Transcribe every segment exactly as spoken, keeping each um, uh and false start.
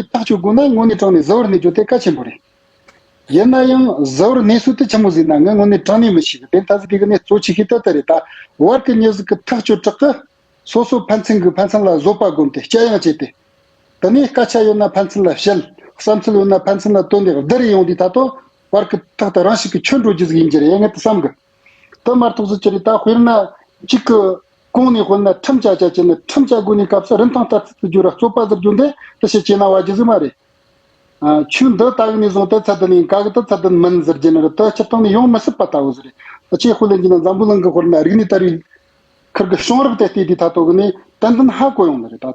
ཐག་གཅོད་དགོས་ན་དངོས་གནས་དྲང་གནས་གཟུ་བོར་གནས་རྒྱུ་དེ་གལ་ཆེན་པོ་རེད། ཡིན་ན་ཡང་གཟུ་བོར་གནས་སྲོལ་དེ་ཆི་མོ་ཟིག་ན་ངས་དངོས་གནས་དྲང་གནས་མི་ཤེས་གི། དེ་ད་ཟིག་དེ་གི་གནས་གཙོ་ཆེ་ཤོས་དེ་དེ་རེད། ད་བར་གི་མྱི་ཟིག་གི་ཐག་གཅོད་དྲག་གི། སོ་སོ་ཕན་ཚུན་གི་ཕན་ཚུན་ལ་བཟོད་པ་སྒོམ་སྟེ་དཔྱད་ཡངས་བྱས་ཏེ། དེ་ནས་སྐད་ཆ་ཡོད་ན་ཕན་ཚུན་ལ་བཤད། བསམ་ཚུལ་ཡོད་ན་ཕན་ཚུན་ལ་བཏོན་ཏེ་བསྡུར་ཡོང་དུས་ད་དུང་བར་གི་ཐག་དེ་རང་ཞིག་གི་ཆོད་འགྲོ་རྒྱུ་ཟིག་ཡིན་རྒྱུ་རེད་ངས་དེ་བསམ་གི། དེ་མ་གཏོགས་ཟིག་ཅི་རེད། ད་དཔེར་ན་གཅིག་གི་གོང་ནས་དཔེར་ན་ཁྲིམས་བཅའ་བཅའ་བྱས་ནས་ཁྲིམས་བཅའ་དགོས་ནས་སྐབས་སུ་རིན་ཐང་ལྟར་ཚིག་ཏུ་བསྒྱུར་ར་རྩོད་པ་ཟེར་རྒྱུ་འདི་དེ་ཤེད་ཆེ་ན་བ་རྒྱུ་ཟིག་མ་རེད། ཨ། ཆོས་འདི་ལྟ་གི་ནས་བཟུང་སྟེ་ཚད་ལྡན་ཡིན་ག་གི་དེ་ཚད་ལྡན་མིན་ཟེར་རྒྱུ་ནི་རེད། དེ་སྤྱིར་བཏང་ནས་ཡོང་མི་སྲིད་པ་ལྟ་བུ་ཟིག་རེད། ད་ཅིག་དཔེ་ལེན་རྒྱུ་ན་འཛམ་བུ་གླིང་གི་དཔེར་ན་རིག་གནས་དར་བའི་ཁུར་གི་བྱུང་རབས་དེ་བལྟས་དུས་ད་དོ་གི་ནས་ཏན་ཏན་ཧ་གོ་ཡོང་ནི་རེད་ད།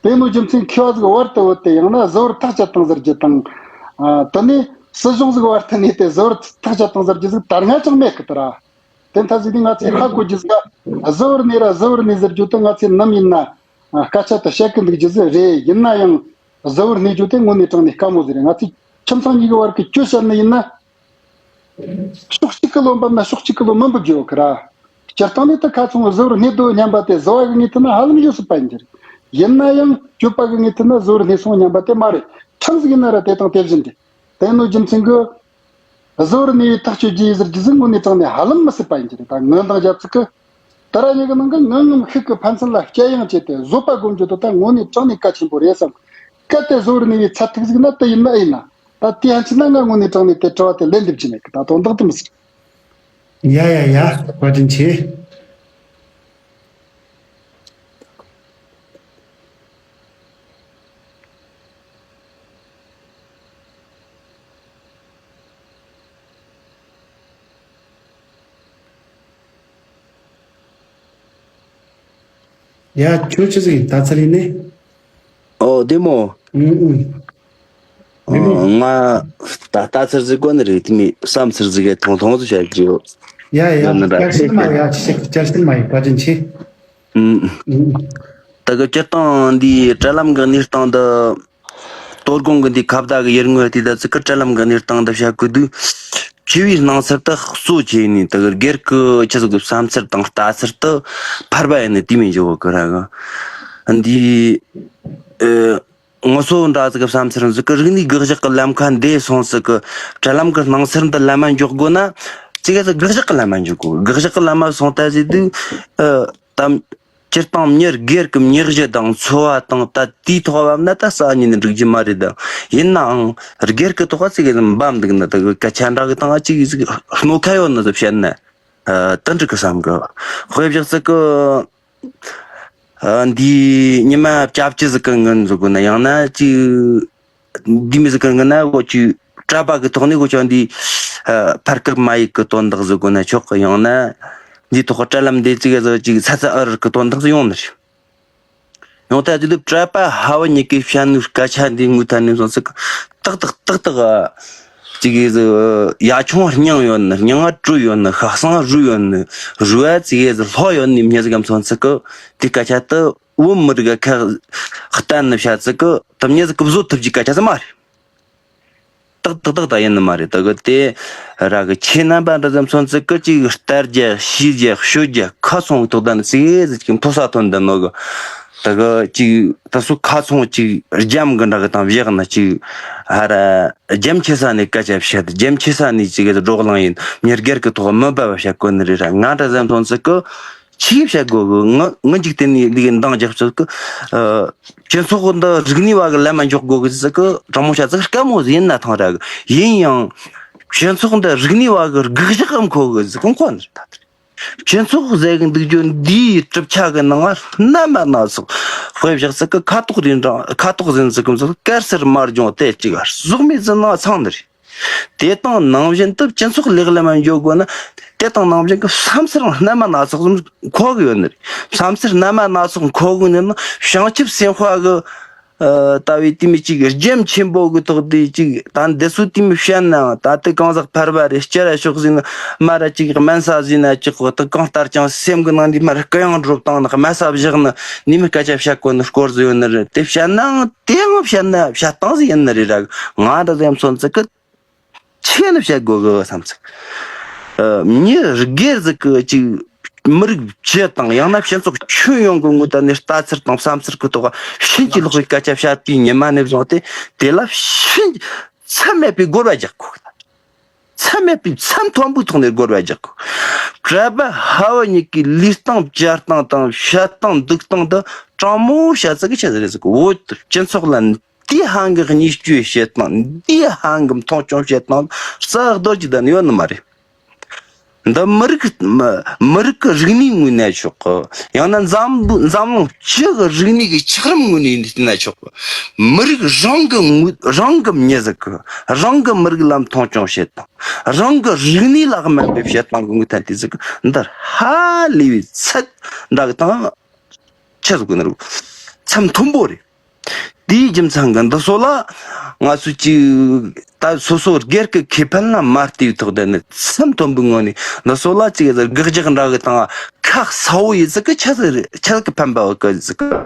དེ་ནོ་རྒྱུ་མཚན་མཁས་པ་ཟིག་བར་དུ་བུད་དེ་ཡང་ན་གཟུ་བོར་ཐག་བཅད་བཏང་ཟེར་རྒྱུ་དང་། ཨ། དེ་ནས་སྲིད་གཞུང་ཟིག་བར་དུ་གནས་ཏེ་གཟུ་བོར་ཐག་བཅད་བཏང་ཟེར་རྒྱུ་ཟིག་ད་སྔ་ཅང་མེད་གི་དེ་ར། དེ་མཐའ་ཟིག་ནི་ང་ཚོས་ཧ་གོ་རྒྱུ་ཟིག་ག་གཟུ་བོར་གནས་ར་གཟུ་བོར་གནས་ཟེར་རྒྱུ་དེ་ང་ཚོས་ནམ་ཡིན་ན་སྐད་ཆ་དེ་བཤད་གི་འདུག་རྒྱུ་ཟིག་རེད། ཡིན་ན་ཡང་གཟུ་བོར་གནས་རྒྱུ་དེ་དངོས་གནས་དྲང་གནས་དཀའ་མོ་ཟིག་རེད། ང་ཚོས་ཁྱིམ་ཚང་གཉིས་ཀྱི་བར་གྱི་གྱོད་བཤད་ནི་ཡིན་ན། ཕྱོགས་གཅིག་གི་བློ་འབབ་ན་ཕྱོགས་གཅིག་གི་བློ་མི་འབབ་རྒྱུ་ཡོད་གི་ར། སྤྱིར་བཏང་ནས་ད་ཁ་ཚང་གཟུ་བོར་གནས་དོ་སྙམ་པ་དེ་གཟུ་བ་གི་ངོས་ཐད་ན་ཧ་ལམ་ཡོད་སྲིད་པ་ཡིན་གྱི་རེད། ཡིན་ན་ཡང་གྱོད་པ་གི་ངོས་ཐད་ན་གཟུ་བོར་གནས་སོང་སྙམ་པ་དེ་མ་རེད། ཁྲིམས་ཟིག་ཡིན་ན་ར་དེ་དང་དེ་བཞིན་ཏེ། དེ་ནོ་རྒྱུ་མཚན་གི་གཟུ་བོར་གནས་པའི་ཐག་གཅོད་རྒྱུ་ཡིན་ཟེར་རྒྱུ་ཟིག་དངོས་གནས་དྲང་གནས་ཧ་ལམ་མི་སྲིད་པ་ཡིན་གྱི་རེད། ད་ངན་དང་རྒྱབ་ཚིག་གི། ད་ར་ཉིད་ཀྱི་ནང་གི་ངང་ངམ་ཤུགས་ཀྱིས་ཕན་ཚུན་ལ་དཔྱད་ཡངས་བྱས་ཏེ་བཟོད་པ་སྒོམ་རྒྱུ་དེ་ད་དངོས་གནས་དྲང་གནས་གལ་ཆེན་པོ་རེད་བསམ། གལ་ཏེ་གཟུ་བོར་གནས་པའི་ཚད་ཐིག་ཟིག་ན་དེ་ཡིན་ན་ཨེ་ཡིན་ན། ད་དེ་ཡན་ཆད་ན་ང་དངོས་གནས་དྲང་གནས་དེ་དྲི་བ་དེ་ལན་འདེབས་ཀྱི་མེད་གི། ད་དོན་དག་དེ་མི་སྲིད། ཡ་ཡ་ཡ། བཀའ་དྲིན་ཆེ། ཡ། ཁྱོད་ཆི་ཟིག་ཡིན་ད་ཚར་ཡིན་ནི། ཨོ་བདེ་མོ། ཨུ་ཨུ། བདེ་མོ། ཨོ་ང་ད་ལྟ་ཚར་ཟིག་གོ་ནི་རེད། དེ་མི་བསམ་ཚར་ཟིག་གི་ཐུང་ཐུང་ཟིག་བཤད་རྒྱུ་ཡོད། ཡ་ཡ། ཡོད་ནི་ར། བསྐྱར་ཞིབ་མ་ཡ་ཅི་ཞིག་བསྐྱར་ཞིབ་མ་ཡ། བཀའ་དྲིན་ཆེ། ཨུམ། ཨུ་ཨུ། ད་གི་སྤྱིར་བཏང་འདི་དྲ་ལམ་གི་གནས་སྟངས་འདི། དོ་དགོང་གི་འདི་ཁ་བརྡ་གི་ཡུལ་དངོས་དེ་ད་ཚིག་གི་དྲ་ལམ་གི་གནས་སྟངས་འདི་བཤད་གི་འདུག་ཆེ་བའི་སྣང་ཚུལ་དུ་གཙོ་ཆེ་ནི་ད་གི་སྒེར་གི་ཆི་ཟིག་གི་བསམ་ཚུལ་དང་ལྟ་ཚུལ་དུ་ཕར་བ་ཡིན་ནི་དེ་མིན་འཇོག་གི་ར་གི། འདི་ཨེ། ངོ་སོ་འདྲ་ཟིག་གི་བསམ་ཚུལ་ཟིག་གི་རིག་གནས་དགག་གཞག་གི་ལམ་ཁ་འདས་སོང་ཟིག་གི། དྲ་ལམ་གི་སྣང་ཚུལ་འདི་ལམ་མ་འཇོག་དགོས་ན། ཅི་ག་ཟིག་དགག་གཞག་གི་ལམ་མ་འཇོག་དགོས། དགག་གཞག་གི་ལམ་མ་སོང་ད་ཟིག་འདུག་ཨེ། དམ། སྤྱིར་བཏང་མྱི་སྒེར་གྱི་མྱི་གཞི་དང་འཚོ་བ་དང་ད་དེའི་ཐོག་བབ་ན་ད་ས་ཉིད་ནས་འགྲིག་རྒྱུ་མ་རེད་ད། ཡིན་ནའང་སྒེར་གྱི་ཐོག་ཚིག་གི་འབབ་འདུག་ན་ད་གི་སྐད་ཆ་འདྲ་གི་སྟེང་ཅིག་ཟིག་གནོད་ཁ་ཡོད་ན་ཟིག་བཤད་ན། ཨ། དེ་འགྲིག་གི་བསམ་གི། དཔེ་བཞག་ཚིག་གི། ཨ། འདི་ཉི་མ་བཅོ་བརྒྱད་ཟིག་གི་སྔོན་ཟིག་གོ་ན་ཡང་ན་ཅིག་འདི་མི་ཟིག་གི་ངི་ན་གོ་ཅིག་གྲྭ་པ་གི་ཐོག་ནས་གོ་ཅོ་འདི་ཕར་སྐབས་མ་ཡིག་གི་དོན་དག་ཟིག་གོ་ན་ཆོག་གི། ཡང་ན་འདི་ཐོག་གི་དྲ་ལམ་འདི་ཙི་གེ་ཟིག་ཅིག་ཚ་ཚ་ཨ་རི་གི་དོན་དག་ཟིག་ཡོང་ནི་རེད། ཡང་ད་ཅི་འདི་གྲྭ་པ་ཧ་བ་གཉིས་ཀའི་བཤད་ནོ་སྐད་ཆ་འདི་ངུ་ཐ་ནི་སོང་ཟིག་ཏག་ཏག་ཏག་ཏག་ཅིག་གི་ཟིག་ཡ་ཆུང་སྙིང་ཡོད་ནི་སྙིང་ང་དྲུད་ཡོད་ནི་ཤ་གསང་རུལ་ཡོད་ནི་རུལ་བ་ཙི་གེ་ཟིག་ལྷོ་ཡོད་ནི་མྱི་ཟིག་གམ་སོང་ཟིག་གི་དེ་སྐད་ཆ་དུ། བོད་མི་རིགས་ཁ་གཏན་ནས་བཤད་ཚིག་གི་དུམ་ཉེ་ཟིག་གི་བཟོ་ཐུབ་ཀྱི་སྐད་ཆ་ཟིག་མ་རེད། ཏག་ཏག་ཏག་ད་ཡིན་ནི་མ་རེད། ད་གི་དེ་ར་གི་ཁྱེད་རྣམ་པ་འདྲ་ཙམ་སོང་ཚིག་གི་ཅིག་ལྟ་རྒྱུ་ཤེས་རྒྱུ་ཤོད་རྒྱུ་ཁ་ཚོང་གི་ཐོག་ད་ནི་ཚིག་ཟིག་ཅིག་མཐོ་ས་ཐོན་འདི་ནོ་གི། ད་གི་ཅིག་ད་སུ་ཁ་ཚོང་ཅིག་རྒྱམ་གི་འདྲ་གི་དང་བཞག་ན་ཅིག་ཧ་ར་རྒྱམ་ཆེ་ས་ནས་སྐད་ཆ་བཤད། རྒྱམ་ཆེ་ས་ནས་ཅིག་གི་སྒྲོག་ལང་ཡིན་མྱི་སྒེར་གི་ཐོག་མི་འབབ་བཤད་གོ་ནི་རེད་ར། ང་འདྲ་ཙམ་སོང་ཚིག་གི། ཆི་བཤད་དགོས་གི། ང་ང་འཇིག་རྟེན་ནས་འདི་གི་འདང་རྒྱག་ཆོག་གི། ཨ། སྤྱི་ཚོགས་འདི་རིག་གནས་བ་གི་ལམ་མ་འཇོག་དགོས་གི་ཟེར་གི། དྲང་མོ་བཤད་ཚིག་དཀའ་མོ་ཟིག་ཡིན་ན་ཐང་ར་གི། ཡིན་ཡང་སྤྱི་ཚོགས་འདི་རིག་གནས་བ་གི་དགག་གཞག་གམ་མཁོ་གི་ཟེར་གི་མཁོ་ནི་རེད་ད། སྤྱི་ཚོགས་ཟེར་གི་འདུག་རྒྱུ་འདིའི་གྲུབ་ཆ་གི་ནང་ང་རྣལ་མ་སྣ་ཚོགས། དཔེ་བཞག་ཚིག་གི་ཁ་དོག་རིན་གྲངས་ཁ་དོག་ཟིན་ཟིག་གམ་ཟིག་དཀར་སེར་དམར་ལྗང་དེ་གཅིག་ག་གཟུགས་མེད་ཟིན་ན་ཚང་ནི་རེད། དེ་དང་ནང་བཞིན་དུ་སྤྱི་ཚོགས་ལེགས་ལམ་འཇོག་དགོས་ན། དེ་དང་ནང་བཞིན་གྱི་བསམ་ཚུལ་རྣལ་མ་སྣ་ཚོགས་ཙམ་མཁོ་གི་ཡོད་ནི་རེད། བསམ་ཚུལ་རྣལ་མ་སྣ་ཚོགས་མཁོ་གི་ནི་ནི་བྱང་ཆུབ་སེམས་དཔའ་གི། ཨ། ལྟ་བའི་དེ་མི་གཅིག་རྒྱམ་ཆེན་པོ་གི་ཐོག་དེ་གཅིག་ད་འདི་ཚོ་དེ་མི་བཤད་ནའང་ད་ལྟ་གང་ཟག་ཕལ་པ་རེ་སྐྱེ་ར་ཤོག་ཟིན་ན་མ་ར་གཅིག་དམན་ས་ཟིན་ན་གཅིག་གོ་ད་གང་ལྟར་ཀྱང་སེམས་གི་ནང་དེ་མ་ར་གུ་ཡངས་འགྲོ་བཏང་ན་དམའ་ས་བཞག་ན་ནི་མི་སྐད་ཆ་བཤད་དགོས་ནི་སྐོར་ཟིག་ཡོད་ནི་རེད། དེ་བཤད་ནའང་དེའང་བཤད་ན་བཤད་སྟངས་ཟིག་ཡིན་ནི་རེད་ར། ང་འདྲ་ཟིག་ཡམ་སོང་ཚིག་གི། ཆེ་ནི་བཤད་དགོས་གི་བསམ་ཚིག་ཨ། མྱི་སྒེར་ཟིག་གི་ཅིག་མི་རིགས་སྤྱི་དང་ཡང་ན་སྤྱི་ཚོགས་ཁྱོན་ཡོངས་ཀྱི་ངོས་ད་ནས་ལྟ་ཚུལ་དང་བསམ་ཚུལ་གི་ཐོག་ཕྱིན་ཅི་ལོག་པའི་སྐད་ཆ་བཤད་དུས་ཉི་མ་ནས་བཟུང་སྟེ་དེ་ལ་ཕྱིན་ཚད་མེད་པའི་རྒོལ་བ་རྒྱག་དགོས། ཚད་མེད་པའི་ཚད་མཐོན་པོའི་ཐོག་ནས་རྒོལ་བ་རྒྱག་གི། གྲྭ་པ་ཕ་བུ་གཉིས་ཀྱི་ལུས་སྟངས་བཅའ་སྟངས་དང་བཤད་སྟངས་འདུག་སྟངས་དེ་དྲང་མོ་བཤད་ཚུལ་གྱི་ཆེད་དུ་རེད་ཟེར་གི། བོད་སྤྱི་ཚོགས་ལ་འདི་ཧང་གི་བརྙས་བཅོས་བྱེད་སྟངས། འདི་ཧང་གི་མཐོང་ཆུང་བྱེད་སྟངས་རྩ་བ་རྡོལ་གྱི་བསྡད་ནི་ཡོད་ནི་མ་རེད། འདི་མི་རིགས་མི་མི་རིགས་ཀྱི་རིག་གནས་ངོས་ནས་ཆོག་གི། ཡང་ན་འཛམ་བུ་འཛམ་གླིང་སྤྱི་གི་རིག་གནས་ཀྱི་ཆགས་རིམ་ངོས་ནས་ན་ཆོག་གི། མི་རིགས་རང་གི་ངོས་རང་གི་མྱི་ཟིག་གི་རང་གི་མི་རིགས་ལ་མཐོང་ཆུང་བྱེད་སྟངས། རང་གི་རིག་གནས་ལ་དམའ་འབེབས་བྱེད་སྟངས་ཀྱི་ངོས་ཐད་དེ་ཟིག་གི་འདི་ཧ་ལས་པའི་ཚད་འདྲ་གི་དང་ཆེ་ཟིག་གི་ནི་རུ་ཚད་མཐོན་པོ་རེད། དེའི་རྒྱུ་མཚན་གྱིས་འདི་ཚོ་ལ་ང་ཚོས་ཅིག་ད་སོ་སོ་སྒེར་གྱི་ཁེ་ཕན་ལ་མ་ལྟོས་ཐོག་དེ་ནི་ཚད་མཐོན་པོའི་ངང་ནས་འདི་ཚོ་ལ་ཅིག་དགག་རྒྱག་འདྲ་གི་དང་ཁ་གསལ་བོ་ཡིན་ཟིག་གི་ཆ་ཟིག་རེད། ཆ་གི་ཕན་པ་གི་ཟིག་གི།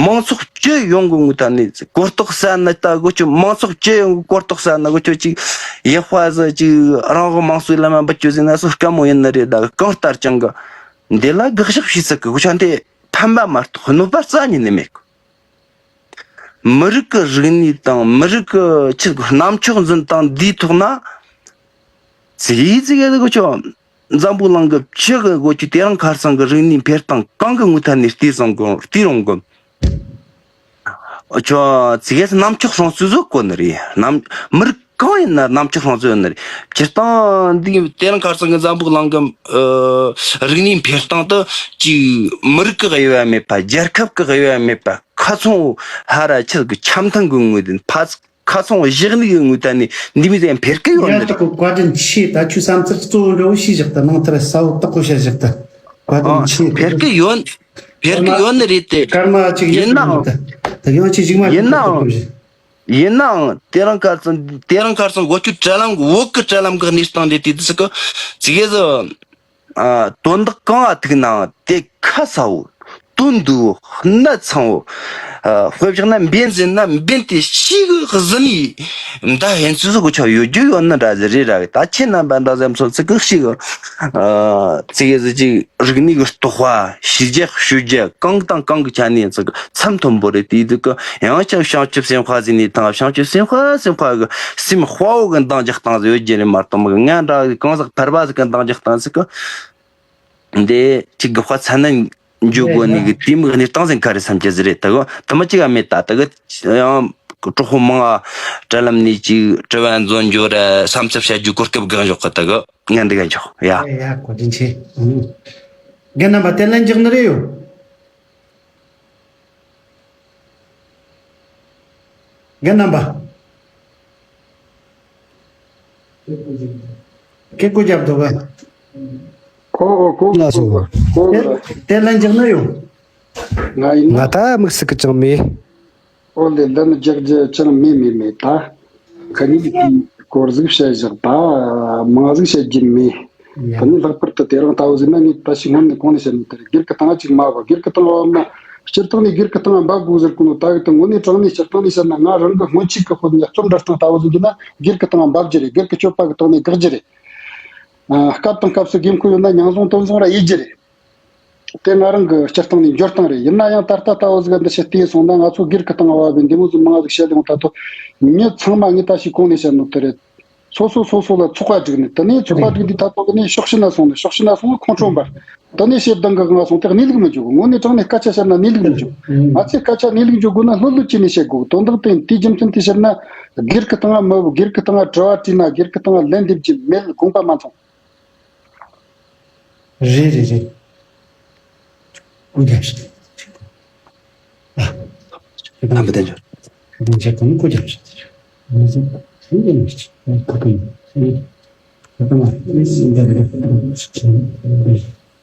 མང་ཚོགས་སྤྱི་ཡོངས་ཀྱི་ངོས་ཐད་ནས་གོ་རྟོགས་ཟ་ན་ལྟ་དགོས་ཆོག་མང་ཚོགས་སྤྱི་ཡོངས་ཀྱི་གོ་རྟོགས་ཟ་ན་དགོས་ཆོག་ཅིག་ཡག་པ་ཟིག་ཅིག་རང་དབང་མང་གཙོའི་ལམ་མ་འབུད་རྒྱུ་ཟེར་ན་སུ་དཀའ་མོ་ཡིན་ནི་རེད། ད་གང་ལྟར་ཀྱང་གི་འདི་ལ་དགག་བཞག་བྱེད་ས་གི་གོ་ཆ་འདི་ཕན་པ་མ་གཏོགས་གནོད་པ་རྩ་ཉིད་ནས་མེད་གི། མི་རིགས་ཀྱི་རིག་གནས་དང་མི་རིགས་ཀྱི་ཆེད་དུ་རྣམ་དཔྱོད་འཛིན་སྟངས་འདིའི་ཐོག་ན་ཙི་ཙི་གེ་གོ་ཆོ་འཛམ་བུ་གླིང་གི་ཕྱི་གི་གོ་ཆོ་དེ་རིང་ཁ་སང་གི་རིག་གནས་འཕེལ་སྟངས་གང་གི་ངོས་ཐད་ནས་བལྟས་སོང་གོ་བལྟས་རུང་གོ་ཆོ་ཙི་གེ་རྣམ་དཔྱོད་སྲུང་བརྩི་བཟོ་དགོས་ནི་རེད། རྣམ་མི་རིགས་གང་ཡིན་ན་རྣམ་དཔྱོད་སྲུང་བརྩི་ཡོད་ནི་རེད། སྤྱིར་བཏང་འདི་དེ་རིང་ཁ་སང་གི་འཛམ་བུ་གླིང་གི་ཨ་རིག་གནས་འཕེལ་སྟངས་དེ་ཅིག་མི་རིགས་ཀྱི་དབྱེ་བ་མེད་པ། རྒྱལ་ཁབ་ཀྱི་དབྱེ་བ་མེད་པ། ཁ་ཚོན་ཧ་ར་ཆེ་གི་འཆམ་ཐང་གི་ངོས་དེ་ཕ་ཁ་ཚོན་བཞག་ནི་གི་ངོས་ད་ནི་འདི་མི་ཚེ་འཕེལ་གི་ཡོད་ནི་ཡ་རེད། ཏག་གོ་བཀའ་དྲིན་ཆེ། ད་ཁྱོད་བསམ་ཚུལ་གཙོ་བོ་འདྲ་བོ་ཞིག་བཞག་ད་ནང་ཐར་ས་བོ་ཏག་གོ་བཤད་བཞག་ད་བཀའ་དྲིན་ཨ་ཆེ། འཕེལ་གི་ཡོད། འཕེལ་གི་ཡོད་ནི་རེད་དེ། སྐར་མ་གཅིག་ཡིན་ཡིན་ནའང་ད་ད་ཡང་ཅིག་གཞུག་མ་ཡིན་ནའང་ཡིན་ནའང་དེ་རིང་ཁ་སང་དེ་རིང་ཁ་སང་འགོ་ཁྲིད་དྲ་ལམ་གི་བོད་ཀྱི་དྲ་ལམ་གི་གནས་སྟངས་དེ་དེ་དུས་སུ་གི་ཙི་གེ་ཟི། ཨ། དོན་དག་གང་ལ་ཐུག་ནའང་དེ་ཁ་གསལ་བོ། དོན་འདུས་པོ། གནད་ཚང་བོ། ཨ། དཔེ་བཞག་ན་འབེན་ཟིན་ན་འབེན་དེ་ཤིག་གི་ཟིན་ནི་མདའ་ཧན་ཚུ་ཟིག་གི་ཆ་ཡོད་རྒྱུ་ཡོད་ནི་འདྲ་ཟིག་རེད་ར་གི། ད་ཁྱེད་རྣམ་པ་འདྲ་ཟེར་མཚོན་ཚིག་གི་ཤིག་གི། ཨ། ཙི་གེ་ཟི་ཅིག་རིག་གནས་ཀྱི་རྟོགས་པ་ཤེས་རྒྱ་ཤོད་རྒྱ་གང་དང་གང་གི་ཆ་ནས་ཚིག་ཚད་མཐོན་པོ་རེད། དེའི་དུས་ཀྱི་ཡང་ཅིག་བྱང་ཆུབ་སེམས་དཔའ་ཟིན་ནས་དང་བྱང་ཆུབ་སེམས་དཔའ་སེམས་དཔའ་གི་སེམས་དཔའ་བོ་གི་འདང་རྒྱག་སྟངས་ཟིག་ཡོད་རྒྱུ་རེད་མ་གཏོགས་མི་ང་འདྲ་གི་གང་ཟག་ཕལ་པ་ཟིག་གི་འདང་རྒྱག་སྟངས་ཟིག་གི། འདི་ཅིག་གི་དཔའ་ཚ་ན་འཇུག་དགོས་ནི་གི་དེ་མིག་ནི་སྟངས་ཟིན་ག་རེ་བསམ་གྱི་ཟིག་རེད། ད་གོ་དུ་མ་ཅིག་ག་མེད་ད་ད་གི་ཡང་གྲོགས་པོ་མང་ང་དྲ་ལམ་ནས་ཅིག་དྲི་བ་འཛོན་འཇོག་ར་བསམ་ཚུལ་བཤད་རྒྱུ་གོ་སྐབས་གང་འཇོག་གི་ད་གི་ངན་འདི་ག་འཇོག་ཡ། ཡ་ཡ་གོ་དྲིན་ཆེ། རྒན་རྣམ་པ་དེ་ལན་རྒྱག་ནི་རེད་ཡོད། རྒན་རྣམ་པ། ཁྱེད་སྐུ་རྒྱབ་འདུག་ག་ཁོ་ཁོ་ཁོ་ང་སོ། ཁོ་དེ་དེ་ལན་རྒྱག་ནི་ཡོད། ང་ཡིན་ང་ན། ད་དམིགས་སུ་གི་ཅང་མེད། ཨོ་ལེ་ལན་རྒྱག་རྒྱུ་ཅང་མེད་མེད་མེད་ད། ཁ་ཉིན་གི་སྐོར་ཟིག་བཤད་བཞག་ད་མང་ཟིག་བཤད་རྒྱུ་མེད། ཡ། ད་ནི་ལྷག་པར་དུ་དེ་རིང་ལྟ་བུ་ཟིག་ན་ངས་ད་ཞིག་སྔོན་ནས་གོང་ནས་བཤད་ནི་དེ་རེད། སྒེར་གི་སྟེང་ང་ཅིག་མ་བབ། སྒེར་གི་སྟེང་བབ་ན་སྤྱིར་བཏང་ནས་སྒེར་གི་སྟེང་ང་འབབ་དགོས་ཟེར་གོ་ནོ་ད་གི་དེ་དངོས་གནས་དྲང་གནས་སྤྱིར་བཏང་ནས་བཤད་ན་ང་རང་གི་སྔོན་ཆད་གི་དཔེ་ནས་རྩོམ་འབྲི་སྟངས་ལྟ་བུ་ཟིག་གི་ན་སྒེར་གི་སྟེང་ང་འབབ་རྒྱུ་རེད། སྒེར་གི་སྤྱོད་པ་གི་སྟེང་ནས་དགག་རྒྱུ་རེད། ཨ། སྐབས་དང་སྐབས་སུ་དགོས་མཁོ་ཡོད་ན་མྱོང་བཟུང་དོན་བཟུང་ར་ཡེད་རྒྱུ་རེད། དེ་ང་རང་གི་སྤྱིར་བཏང་ནས་འགྱུར་སྟངས་རེད། ཡིན་ན་ཡང་ད་ལྟ་ལྟ་བུ་ཟིག་འདི་ཕྱིར་བལྟས་སོང་ན་ང་ཚོ་སྒེར་གི་སྟེང་བབ་པའི་འདི་མོ་ཟིག་མང་ཟིག་བཤད་ཡོང་ད་དོ། མྱི་ཚང་མ་ངས་ད་ཞིག་གོང་ནས་བཤད་ནོ་དེ་རེད། སོ་སོ་སོ་སོ་ལ་ཚོགས་པ་བསྒྲིགས་ནས་དེ་ནས་ཚོགས་པ་བསྒྲིགས་དུས་ད་ཐོག་གི་ནས་ཕྱོགས་ཕྱི་ན་སོང་ནས་ཕྱོགས་ཕྱི་ན་སོང་ཁོང་ཁྲོ་འབར། དེ་ནས་ཞེ་སྡང་གི་ངང་སོང་སྟེ་གནས་ལུགས་མི་འཇོག་དངོས་གནས་དྲང་གནས་སྐད་ཆ་བཤད་ན་གནས་ལུགས་མི་འཇོག་ང་ཚོས་སྐད་ཆ་གནས་ལུགས་འཇོག་དགོས་ན་ལྷོད་ལྷོད་བྱས་ནས་བཤད་དགོས། དོན་དག་དེ་དེའི་རྒྱུ་མཚན་དེ་བཤད་ན་སྒེར་གི་སྟེང་ང་མི་བབ། སྒེར་གི་སྟེང་ང་དྲི་བ་དྲིས་ན་སྒེར་གི་སྟེང་ང་ལན་འདེབས་རྒྱུ་མེད། དགོངས་པ་མ་ཚོམས། རེད་རེད་རེད། སྐུ་རྒྱབ་ཤིག་ཨ། རྣམ་པ་དེ་ཚོ། སྐུ་རྒྱབ་ཤིག་སྐུ་རྒྱབ་ཤིག་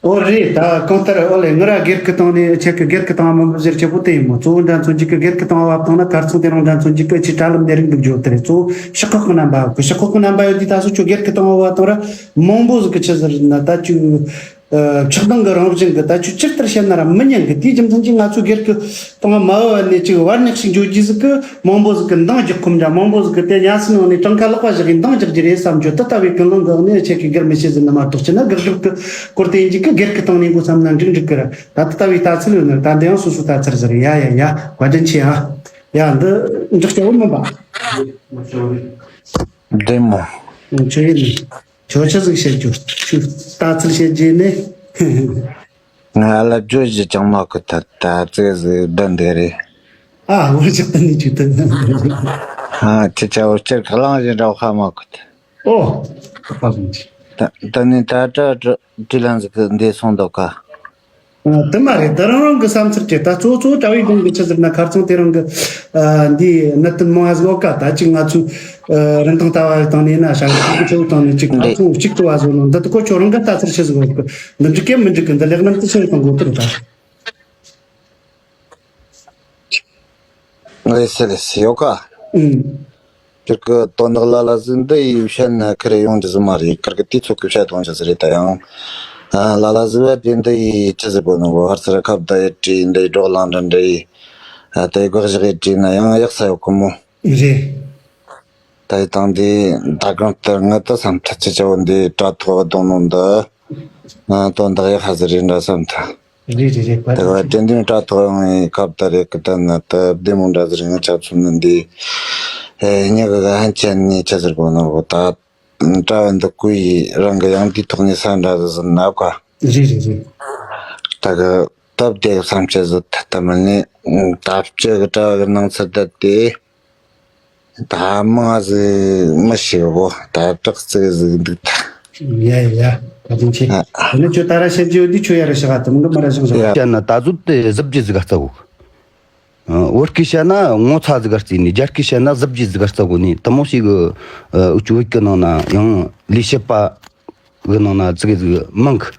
ཨོ་རེད། ད་གང་ལྟར་ཨོ་ལེ་ང་ར་སྒེར་གི་སྟེང་ནས་ཁྱེད་ཀྱི་སྒེར་གི་སྟེང་མི་འབུ་ཟེར་ཆེ་པོ་དེ་ཡིན་མོ། གཙོ་བོ་འདྲ་མཚོན་གྱི་གི་སྒེར་གི་སྟེང་བབ་བཏང་ན་གར་ཚང་དེ་རིང་འདྲ་མཚོན་གྱི་གི་ཅི་དྲ་ལམ་ནས་རིག་འདུག་བརྗོད་དེ་རེད། གཙོ་བོ་ཕྱི་ཁོག་གི་རྣམ་པ་གི་ཕྱི་ཁོག་གི་རྣམ་པ་ཡོད་དུས་ད་སོ་ཁྱོད་སྒེར་གི་སྟེང་བབ་བཏང་ར་མང་པོ་ཟིག་གི་ཆི་ཟེར་ན་ད་ཅིག་ཆགས་སྡང་གི་རང་བཞིན་གི་ད་ཆོས་ཇི་ལྟར་བཤད་ན་ར་མི་ཉན་གི། དེའི་རྒྱུ་མཚན་གྱིས་ང་ཚོའི་སྒེར་གི་སྟེང་མ་འོས་ནས་ཅིག་བར་ནས་ཞིག་འཇོག་རྒྱུ་ཟིག་གི་མང་པོ་ཟིག་གི་འདང་རྒྱག་ཁོམ་འདྲ། མང་པོ་ཟིག་གི་དེ་ཉལ་སྲིད་ནང་ནས་གྲངས་ཁ་ལག་པ་བཞག་གི་འདང་རྒྱག་རྒྱུ་རེད་བསམ་རྒྱུ། དེ་ལྟ་བུའི་ཀུན་སློང་གི་གནས་ཆེ་གི་སྒེར་མི་བྱེད་ཟིན་ན་མ་གཏོགས། ཅི་ན་དགག་སྒྲུབ་གི་སྐོར་དེ་ཡིན་གྱི་གི་སྒེར་གི་སྟེང་ནས་འགོ་བརྩམས་ན་འགྲིག་འགྲིག་གི་ར། ད་དེ་ལྟ་བུའི་ལྟ་ཚུལ་ཡོད་ན་ར། ད་འདི་ཡང་སོ་སོའི་ལྟ་ཚུལ་ཟིག་རེད། ཡ་ཡ་ཡ། བཀའ་དྲིན་ཆེ་ཨ། ཡ་འདི་འཇོག་སྐྱ་བོ་མིན་པ། བདེ་མོ། ཆོས་ཡིན་ནི། ཁྱོད་ཆི་ཟིག་བཤད་རྒྱུ། ཁྱོད་ལྟ་ཚུལ་བཤད་རྒྱུ་ནི། ང་ལ་བརྗོད་རྒྱུ་ཅང་མ་གོ། ད་ད་ཙིག་ཟིག་བདེན་འདི་རེད། ཨ་འོ་ཅག་ད་ནི་ཅིག་ད། ཨ་ཁྱེད་ཅག་འོ་ཅག་གླང་བཞིན་ར་ཧ་མ་གོ་ད། ཨོ། ཁ་པ་ཟིན་ཅིག་ད་ད་ནི་ད་ད་ད་དྲི་ལན་ཟིག་གི་འདས་སོང་འདུག་ག་ཨ། དེ་མ་རེད། དེ་རང་རང་གི་བསམ་ཚུལ་གྱི་ད་གཙོ་གཙོ་བོ་གྲྭ་བའི་དགོན་གི་ཆི་ཟེར་ན་ཁ་རྩང་དེ་རང་གི་ཨ་འདི་གནད་དོན་མང་ང་ཟིག་ཡོད་ཀ། ད་ཅིག་ང་ཚོའི་ཨ་རིན་ཐང་ལྟ་བ་སྟེང་ནས་ན་ཤ་ཁུ་ཆེ་བོ་སྟེང་ནས་ཅིག་ཁ་རྩང་གཅིག་ཏུ་བ་བཟོ་ནོ་འདི་ད་ཁོ་ཁྱོད་རང་གི་ལྟ་ཚུལ་ཆི་ཟིག་ཡོད་གི། འདི་འགྲིག་གི་མི་འགྲིག་གི། འདི་ལེགས་ལམ་དུ་ཆི་ཟིག་གཏོང་དགོས་དེ་རེད་ད། ལེ་སི་ལེ་སི་ཡོད་ཀ་ཨུམ། ཁྱོད་ཀྱི་དོན་དག་ལ་ལ་ཟིག་འདི་ཡི་བཤད་ན་ཁེ་རེ་ཡོང་རྒྱུ་ཟིག་མ་རེད། ཁིར་གི་དུས་ཚོད་ཀྱི་བཤད་གཏོང་རྒྱུ་ཟིག་རེད། ད་ཡང་ཨ་ལ་ལ་ཟིག་བ་དེ་འདི་ཡི་ཆི་ཟིག་པོ་ནོ་བར་སར་ཁབ་ད་ཡི་བྲིས་འདི་ཡི་སྒྲོག་ལང་འདྲ་འདྲ་ཡི་ཨ་ད་ཡི་དགག་བཞག་ཡི་བྲིས་ན་ཡང་ཡག་ས་ཡོད་གི་མོ། རེད། ད་ཡི་དང་འདི་ད་གང་ལྟར་ང་ད་བསམ་ཐག་ཆི་ཆ་བོ་འདི་དྲ་ཐོག་གཏོང་ནོ་འདི། ང་དོན་དག་ཡག་ཧ་ཟིག་རེད་འདྲ་བསམ་ཐལ། རེད་རེད་རེད། བཀའ་དྲིན་ཆེ། དེ་བ་དྲན་དུས་དྲ་ཐོག་ཡོང་བའི་སྐབས་ད་རེད་གི། ད་ན་ད་བདེ་མོ་འདྲ་ཟིག་རེད། ང་ཅག་ཚོ་ནི་འདི་ཨེ་ཉག་གི་ཧན་ཆེན་ནི་ཆ་ཟིག་གོ་ནོ་གོ། ད་དྲ་བ་འདི་ཀུ་ཡི་རང་གི་ཡང་འདི་ཐོག་ནས་ས་འདྲ་ཟིག་ཟིན་ན་བཀའ། རེད་རེད་རེད། ད་གི་སྟབས་བདེ་གི་བསམ་ཆེ་ཟིག་ད་ད་མ་ནི་ད་སྤྱི་གི་དྲ་བ་གི་ནང་ཚུད་ད་དེ། ད་མ་ཟིག་མི་ཤེས་བོ། ད་དྲག་ཙིག་ཟིག་འདུག་ད། ཡ་ཡ་ཡ། བཀའ་དྲིན་ཆེ། ཨ། དེ་ནས་ཁྱོད་ད་ར་བཤད་རྒྱུ་ཡོད་དུས་ཁྱོད་ཡ་ར་བཤད་ག། དེ་མོ་གི་མ་ར་བཞག་བཞག་ཡ། བཤད་ན་ད་གཟོད་དེ་གཟི་བརྗིད་ཟིག་ག་རྩ་བོ། ཨ། བོད་སྐད་བཤད་ན་ངོ་ཚ་ཟིག་ག་རྩིས་ནས། རྒྱ་སྐད་བཤད་ན་གཟི་བརྗིད་ཟིག་ག་རྩ་བོ་ནས། དེ་མོ་ཞིག་གི་ཨ་འུ་ཅུ་བོད་ཀྱི་ནང་ན་ཡང་ལས་བྱེད་པ་གི་ནང་ན་ཙིག་ཟིག་མང་གི།